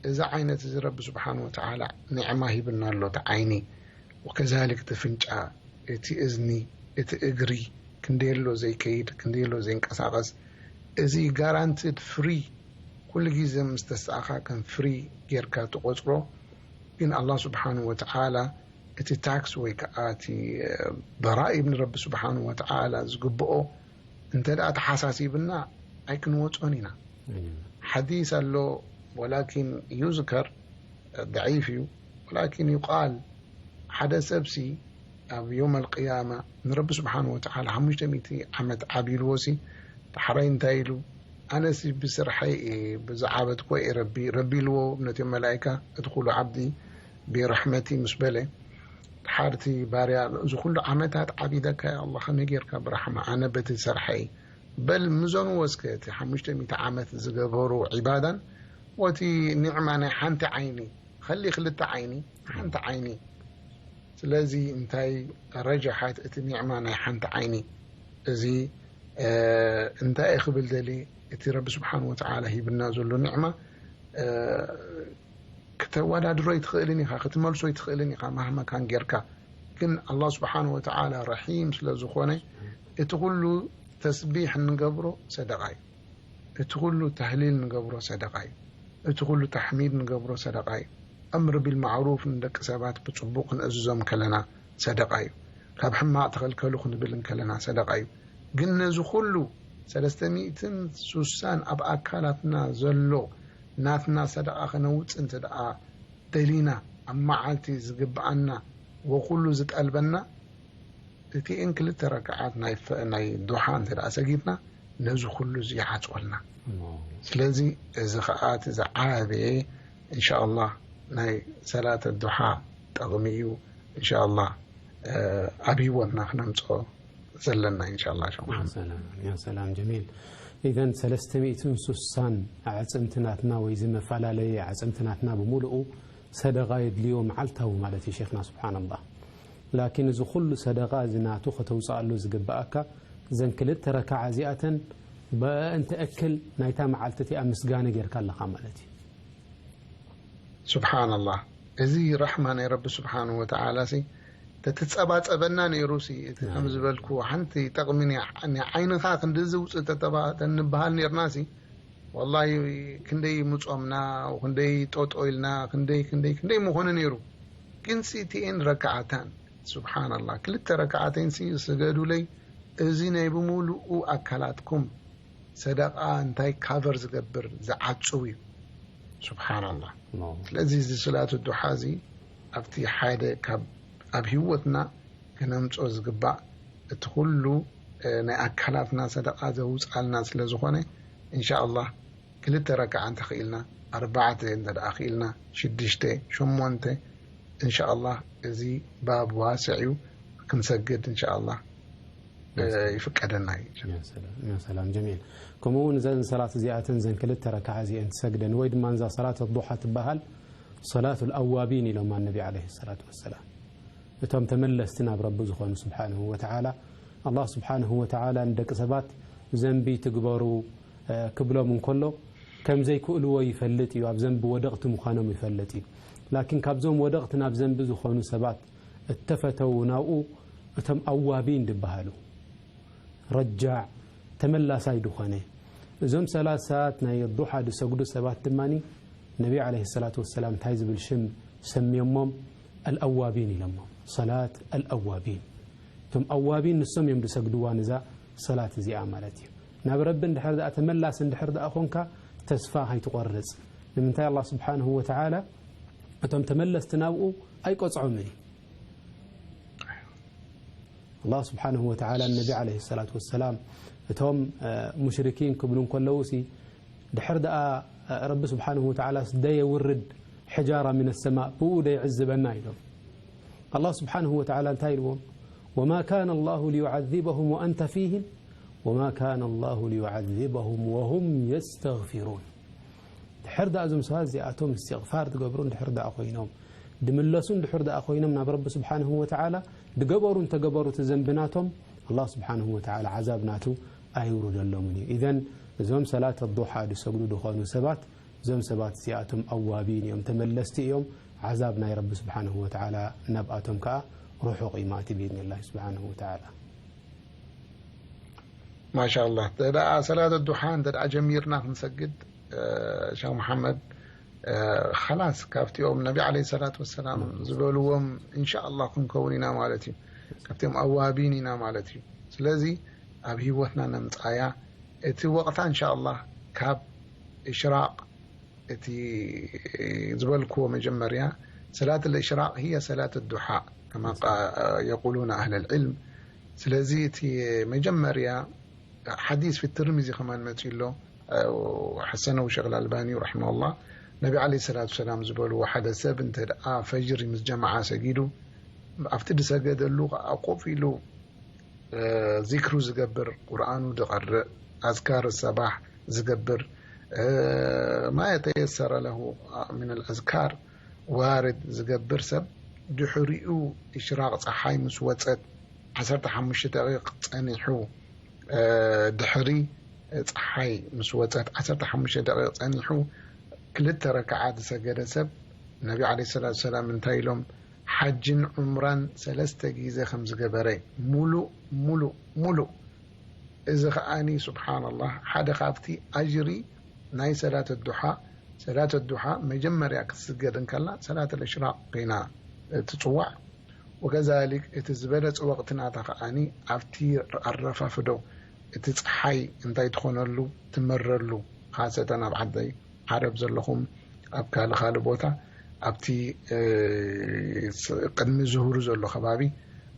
እዚ ዓይነት እዚ ረቢ ስብሓን ወተዓላ ኒዕማ ሂብና ኣሎ፣ እቲ ዓይኒ፣ ወከዛሊክ እቲ ፍንጫ፣ እቲ እዝኒ፣ እቲ እግሪ፣ ክንደየሎ ዘይከይድ፣ ክንደየሎ ዘይንቀሳቐስ፣ እዚ ጋራንትድ ፍሪ፣ ኩሉ ግዜ ምስ ተሳእኻ ከም ፍሪ ጌርካ ትቆጽሮ። ግን ኣላህ ስብሓን ወተዓላ እቲ ታክስ ወይ ከዓ እቲ፣ እ፣ ደራኢብ ንረቢ ስብሓን ወተዓላ ዝግብኦ እንተ ደኣ ተሓሳሲብና ኣይክንወጾን ኢና። እም። ሓዲስ ኣሎ፣ ወላኪን ዩዝከር፣ እ፣ ደዒፍ እዩ፣ ወላኪን ዩቃል፣ ሓደ ሰብሲ ኣብ ዮም ኣልቅያማ ንረቢ ስብሓን ወተዓላ ሓሙሽተ ሚእቲ ዓመት ዓቢልዎሲ፣ ዳሕራይ እንታይ ኢሉ? ኣነሲ ብስርሐይ እየ፣ ብዝዓበትኮ እየ ረቢ፣ ረቢ ኢልዎ ነቲ መላኢካ፣ እድኹሉ ዓብዲ ብረሕመቲ ምስ በለ፣ ድሓር እቲ ባርያ፣ እዚ ኩሉ ዓመታት ዓቢደካ፣ ያ ኣላህ፣ ከመይ ጌርካ ብራሕማ? ኣነ በቲ ዝሰርሐ እየ። በል ምዘንዎ እስከ እቲ ሓሙሽተ ሚእቲ ዓመት ዝገበሮ ዒባዳን፣ ወቲ ኒዕማ ናይ ሓንቲ ዓይኒ፣ ኸሊ ክልተ ዓይኒ፣ ሓንቲ ዓይኒ። ስለዚ እንታይ ረጀሓት እቲ ኒዕማ ናይ ሓንቲ ዓይኒ? እዚ፣ እ፣ እንታይ እየ ክብል ደሊ? እቲ ረቢ ስብሓን ወተዓላ ሂብና ዘሎ ኒዕማ፣ እ፣ ክተወዳድሮ ኣይትኽእልን ኢኻ፣ ክትመልሶ ኣይትኽእልን ኢኻ፣ ማህመካን ጌርካ። ግን ኣላህ ስብሓን ወተዓላ ረሒም ስለ ዝኾነ፣ እቲ ኩሉ ተስቢሕ እንገብሮ ሰደቓ እዩ። እቲ ኩሉ ተህሊል ንገብሮ ሰደቓ እዩ። እቲ ኩሉ ተሕሚድ ንገብሮ ሰደቓ እዩ። ኣምር ቢልማዕሩፍ ንደቂ ሰባት ብጽቡቕ ክንእዝዞም ከለና ሰደቓ እዩ። ካብ ሕማቕ ተኸልከሉ ክንብል እንከለና ሰደቓ እዩ። ግን ነዚ ኩሉ ሰለስተ ሚእትን ሱሳን ኣብ ኣካላትና ዘሎ ናትና ሰደቓ ከነውጽእ እንተ ደኣ ደሊና፣ ኣብ መዓልቲ ዝግብኣና ወኩሉ ዝጠልበና፣ እቲኤን ክልተ ረክዓት ናይ ፈ-፣ ናይ ዱሓ እንተ ደኣ ሰጊድና፣ ነዚ ኩሉ እዚ ይዓጽወልና። ዋው። ስለዚ እዚ ኸኣ እቲ ዝዓበየ፣ እንሻኣላህ፣ ናይ ሰላተ ዱሓ ጠቕሚ እዩ። እንሻኣላህ፣ እ፣ ኣብ ህይወትና ክነምጽኦ ዘለና፣ እንሻኣላህ፣ ሸኽ መሓመድ። ያ ሰላም፣ ያ ሰላም፣ ጀሚል። ኢዘን ሰለስተ ሚእትን ሱሳን ኣዕጽምቲ ናትና ወይ እዚ መፈላለየ ኣዕጽምቲ ናትና ብምሉኡ ሰደቓ የድልዮ መዓልታዊ ማለት እዩ ሸይኽና፣ ስብሓንላህ። ላኪን እዚ ኩሉ ሰደቓ እዚ ናቱ ከተውፅኣሉ ዝግብኣካ እዘን ክልተ ረካዓ እዚኣተን በእንተ እክል ናይታ መዓልቲ እቲኣ ምስጋነ ጌርካ ኣለኻ ማለት እዩ። ስብሓንላህ፣ እዚ ራሕማ ናይ ረቢ ስብሓን ወተዓላ ሲ ተትጸባጸበና ነይሩ ሲ፣ እቲ ከም ዝበልኩ ሓንቲ ጠቕሚ ናይ፣ ናይ ዓይንኻ ክንድዚ ውፅእ ተተባ-፣ ተንበሃል ነይርና ሲ፣ ወላሂ ክንደይ ምጾምና፣ ክንደይ ጦጦ ኢልና፣ ክንደይ፣ ክንደይ፣ ክንደይ ምኾነ ነይሩ። ግን ሲ እቲኤን ረክዓታን፣ ስብሓንላህ፣ ክልተ ረክዓተይን ሲ ስገዱለይ፣ እዚ ናይ ብምሉኡ ኣካላትኩም ሰደቓ እንታይ ካቨር ዝገብር ዝዓጽው እዩ። ስብሓንላህ። ኖ። ስለዚ እዚ ስላት ዱሓ እዚ ኣብቲ ሓደ ካብ ኣብ ህይወትና ክነምጾ ዝግባእ እቲ ኩሉ እ፣ ናይ ኣካላትና ሰደቃ ዘውፅኣልና ስለ ዝኾነ፣ እንሻ ኣላህ ክልተ ረክዓ እንተኽኢልና፣ ኣርባዕተ እንተ ደኣ ክኢልና፣ ሽዱሽተ፣ ሸሞንተ፣ እንሻ ኣላህ እዚ ባብ ዋስዕ እዩ፣ ክንሰግድ እንሻ ኣላህ፣ እ፣ ይፍቀደና እዩ። ያ ሰላም፣ ያ ሰላም፣ ጀሚል። ከምኡ እውን እዘን ሰላት እዚኣተን፣ እዘን ክልተ ረክዓ እዚአን ትሰግደን፣ ወይ ድማ እዛ ሰላት ኣዱሓ ትበሃል፣ ሰላቱ ኣዋቢን ኢሎማ ነቢ ዓለይሂ ሰላቱ ወሰላም። እቶም ተመለስቲ ናብ ረቢ ዝኾኑ ስብሓንሁ ወተዓላ፣ ኣላህ ስብሓንሁ ወተዓላ ንደቂ ሰባት ዘንቢ ትግበሩ፣ እ፣ ክብሎም እንከሎ፣ ከም ዘይክእልዎ ይፈልጥ እዩ። ኣብ ዘንቢ ወደቕቲ ምዃኖም ይፈልጥ እዩ። ላኪን ካብዞም ወደቕቲ ናብ ዘንቢ ዝኾኑ ሰባት እተፈተዉ ናብኡ እቶም ኣዋቢን ድበሃሉ። ረጃዕ፣ ተመላሳይ ድኾነ። እዞም ሰላት ሰዓት ናይ ዱሓ ዝሰግዱ ሰባት ድማ ነቢ ዓለይሂ ሰላቱ ወሰላም እንታይ ዝብል ሽም ሰምዮሞም? ኣልኣዋቢን ኢሎሞም። ሰላት ኣልኣዋቢን። እቶም ኣዋቢን ንሶም እዮም ዝሰግድዋ ነዛ ሰላት እዚኣ ማለት እዩ። ናብ ረቢ እንድሕር ደኣ ተመላስ እንድሕር ደኣ ኾንካ፣ ተስፋ ከይትቖርጽ። ንምንታይ? ኣላህ ስብሓንሁ ወተዓላ እቶም ተመለስቲ ናብኡ ኣይቆጽዖምን እዩ። ኣላህ ስብሓንሁ ወተዓላ ነቢ ዓለይሂ ሰላቱ ወሰላም እቶም፣ እ፣ ሙሽሪኪን ክብሉ እንከለዉ ሲ፣ ድሕር ደኣ፣ እ፣ ረቢ ስብሓንሁ ወተዓላ ደየውርድ ሕጃራ ሚነ ሰማእ፣ ብኡ ደይዕዝበና ኢሎም። ኣላህ ስብሓንሁ ወተዓላ እንታይ ኢልዎም? "ወማ ካነ ኣላሁ ሊዩዓዚበሁም ወአንተ ፊህም፣ ወማ ካነ ኣላሁ ሊዩዓዚበሁም ወሁም የስተግፊሩን።" ድሕር ደኣ እዞም ሰባት እዚኣቶም እስትቕፋር ዝገብሩ እንድሕር ደኣ ኮይኖም፣ ድምለሱ እንድሕር ደኣ ኮይኖም ናብ ረቢ ስብሓንሁ ወተዓላ፣ ድገበሩ እንተገበሩ እቲ ዘንቢ ናቶም፣ ኣላህ ስብሓንሁ ወተዓላ ዓዛብ ናቱ ኣይውርደሎምን እዩ። ኢዘን እዞም ሰላት ኣዱሓ ድሰግዱ ድኾኑ ሰባት፣ እዞም ሰባት እዚኣቶም ኣዋቢን እዮም፣ ተመለስቲ እዮም። ዓዛብ ናይ ረቢ ስብሓንሁ ወተዓላ ናብኣቶም ከኣ ርሑቕ እዩ ማለት እዩ ብኢዝኒላሂ ስብሓንሁ ወተዓላ። ማሻ ኣላህ። እንተ ደኣ ሰላት ኣዱሓ እንተ ደኣ ጀሚርና ክንሰግድ፣ እ፣ ሸኽ መሓመድ፣ እ፣ ኸላስ ካብቲኦም ነቢ ዓለይሂ ሰላት ወሰላም ዝበልዎም እንሻ ኣላህ ክንከውን ኢና ማለት እዩ። ካብቲኦም ኣዋቢን ኢና ማለት እዩ። ስለዚ ኣብ ህይወትና ነምጻያ። እቲ ወቕታ እንሻ ኣላህ ካብ እሽራቕ፣ እቲ ዝበልክዎ መጀመርያ፣ ሰላት الإشراق هي صلاة الضحى كما قا-، يقولون أهل العلم። ስለዚ እቲ መጀመርያ ሓዲስ ፊ ትርሚዚ ከማን መፂኡ ኣሎ፣ ሓሰነው ሸኽ ኣልባኒ ረሒመሁላህ። ነቢ ዓለይሂ ሰላቱ ሰላም ዝበልዎ፣ ሓደ ሰብ እንተ ደኣ ፈጅሪ ምስ ጀማዓ ሰጊዱ፣ ኣብቲ ዝሰገደሉ ከዓ ኮፍ ኢሉ እ፣ ዚክሩ ዝገብር፣ ቁርኣኑ ዝቐርእ፣ ኣዝካር ሰባሕ ዝገብር፣ እ፣ ማ የተየሰረ ለሁ ሚነል ኣዝካር ዋርድ ዝገብር ሰብ፣ ድሕሪኡ ኢሽራቕ ጸሓይ ምስ ወጸት ዓሰርተ ሓሙሽተ ደቂቕ ጸኒሑ፣ እ፣ ድሕሪ ጸሓይ ምስ ወጸት ዓሰርተ ሓሙሽተ ደቂቕ ጸኒሑ ክልተ ረክዓ ዝሰገደ ሰብ፣ ነቢ ዓለይሂ ሰላቱ ሰላም እንታይ ኢሎም? ሓጅን ዑምራን ሰለስተ ግዜ ከም ዝገበረ፣ ሙሉእ፣ ሙሉእ፣ ሙሉእ። እዚ ኸኣኒ፣ ሱብሓነላህ፣ ሓደ ካብቲ ኣጅሪ ናይ ሰላት ኣዱሓ፣ ሰላት ኣዱሓ መጀመርያ ክትስገድ እንከላ፣ ሰላት ኣልእሽራቕ ኮይና ትጽዋዕ። ወከዛሊክ፣ እቲ ዝበለጸ ወቕቲ ናታ ኸኣኒ፣ ኣብቲ ኣረፋፍዶ፣ እቲ ጸሓይ እንታይ ትኾነሉ፣ ትመረሉ፣ ኻሰተን ኣብ ዓደይ ዓረብ ዘለኹም ኣብ ካልእ ካልእ ቦታ ኣብቲ፣ እ፣ ስ-፣ ቅድሚ ዙሁር ዘሎ ከባቢ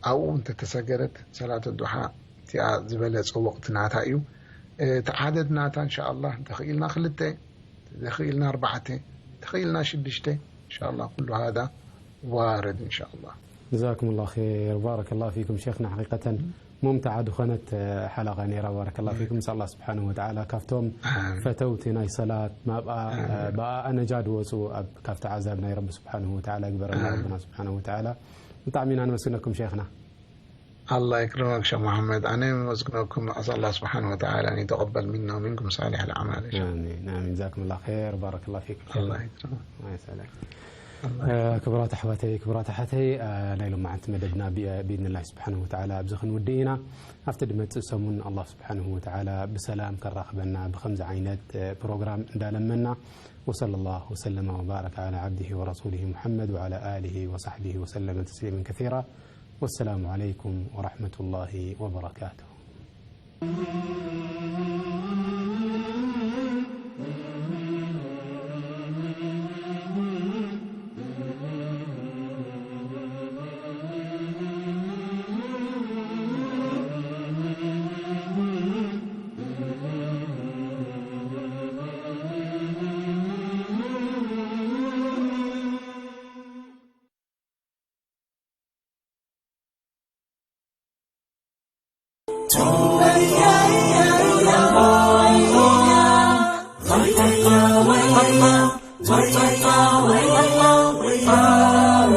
ኣብኡ እንተተሰገደት ሰላት ዱሓ እቲኣ ዝበለጸ ወቕቲ ናታ እዩ። እ፣ እቲ ዓደድ ናታ እንሻኣላህ እንተኽኢልና ክልተ፣ እንተኽኢልና ኣርባዕተ፣ እንተኽኢልና ሽዱሽተ፣ እንሻኣላህ ኩሉ ሃዳ ዋርድ እንሻኣላህ። ጀዛኩም ላሁ ኸይር፣ ባረከ ላሁ ፊኩም ሸይኽና። ሓቂቀተን ሙምተዓ ዝኾነት፣ እ፣ ሓለቓ ነይራ። ባረከላሁ ፊኩም። ንስኣል ኣላህ ስብሓነሁ ወተዓላ ካብቶም ኣሜን። ፈተውቲ ናይ ሰላት፣ ናብኣ፣ ኣሜን። እ፣ ብኣኣ ነጃ ድወፁ፣ ኣብ፣ ካብቲ ዓዛብ ናይ ረቢ ስብሓነሁ ወተዓላ ይግበረና ኣሜን። ረብና ስብሓነሁ ወተዓላ። ብጣዕሚ ኢና ነመስግነኩም ሸይኽና። ኣላህ ይክረመክ ሸኽ መሓመድ። ኣነ የመስግነኩም። ኣስኣል ኣላህ ስብሓነሁ ወተዓላ ኣን የተቀበል ሚና ወሚንኩም ሳሊሕ ኣልኣዕማል። ኣሜን፣ ኣሜን። ጀዛኩም ላሁ ኸይር፣ ባረከላሁ ፊኩም። ኣላህ ይክረመክ። ማይ ሰላም። እ፣ ክቡራት ኣሕዋተይ፣ ክቡራት ኣሓተይ፣ እ፣ ናይ ሎማዓንቲ መደብና ብ-፣ ብኢድንላህ ስብሓነሁ ወተዓላ ኣብዚ ክንውድእ ኢና። ኣብቲ ድመጽእ ሰሙን ኣላህ ስብሓነሁ ወተዓላ ብሰላም ከራኽበና ብኸምዚ ዓይነት፣ እ፣ ፕሮግራም እንዳለመና። ወሰለ ላሁ ወሰለመ ወባረከ ዓላ ዓብዲሂ ወረሱሊሂ ሙሐመድ ወዓላ ኣሊሂ ወሰሕቢሂ ወሰለመ ተስሊመን ከሲራ። ወሰላሙ ዓለይኩም ወረሕመቱላሂ ወበረካቱሁ። ወይ ጸይታ ወይ ላላ ወይ ፋሩ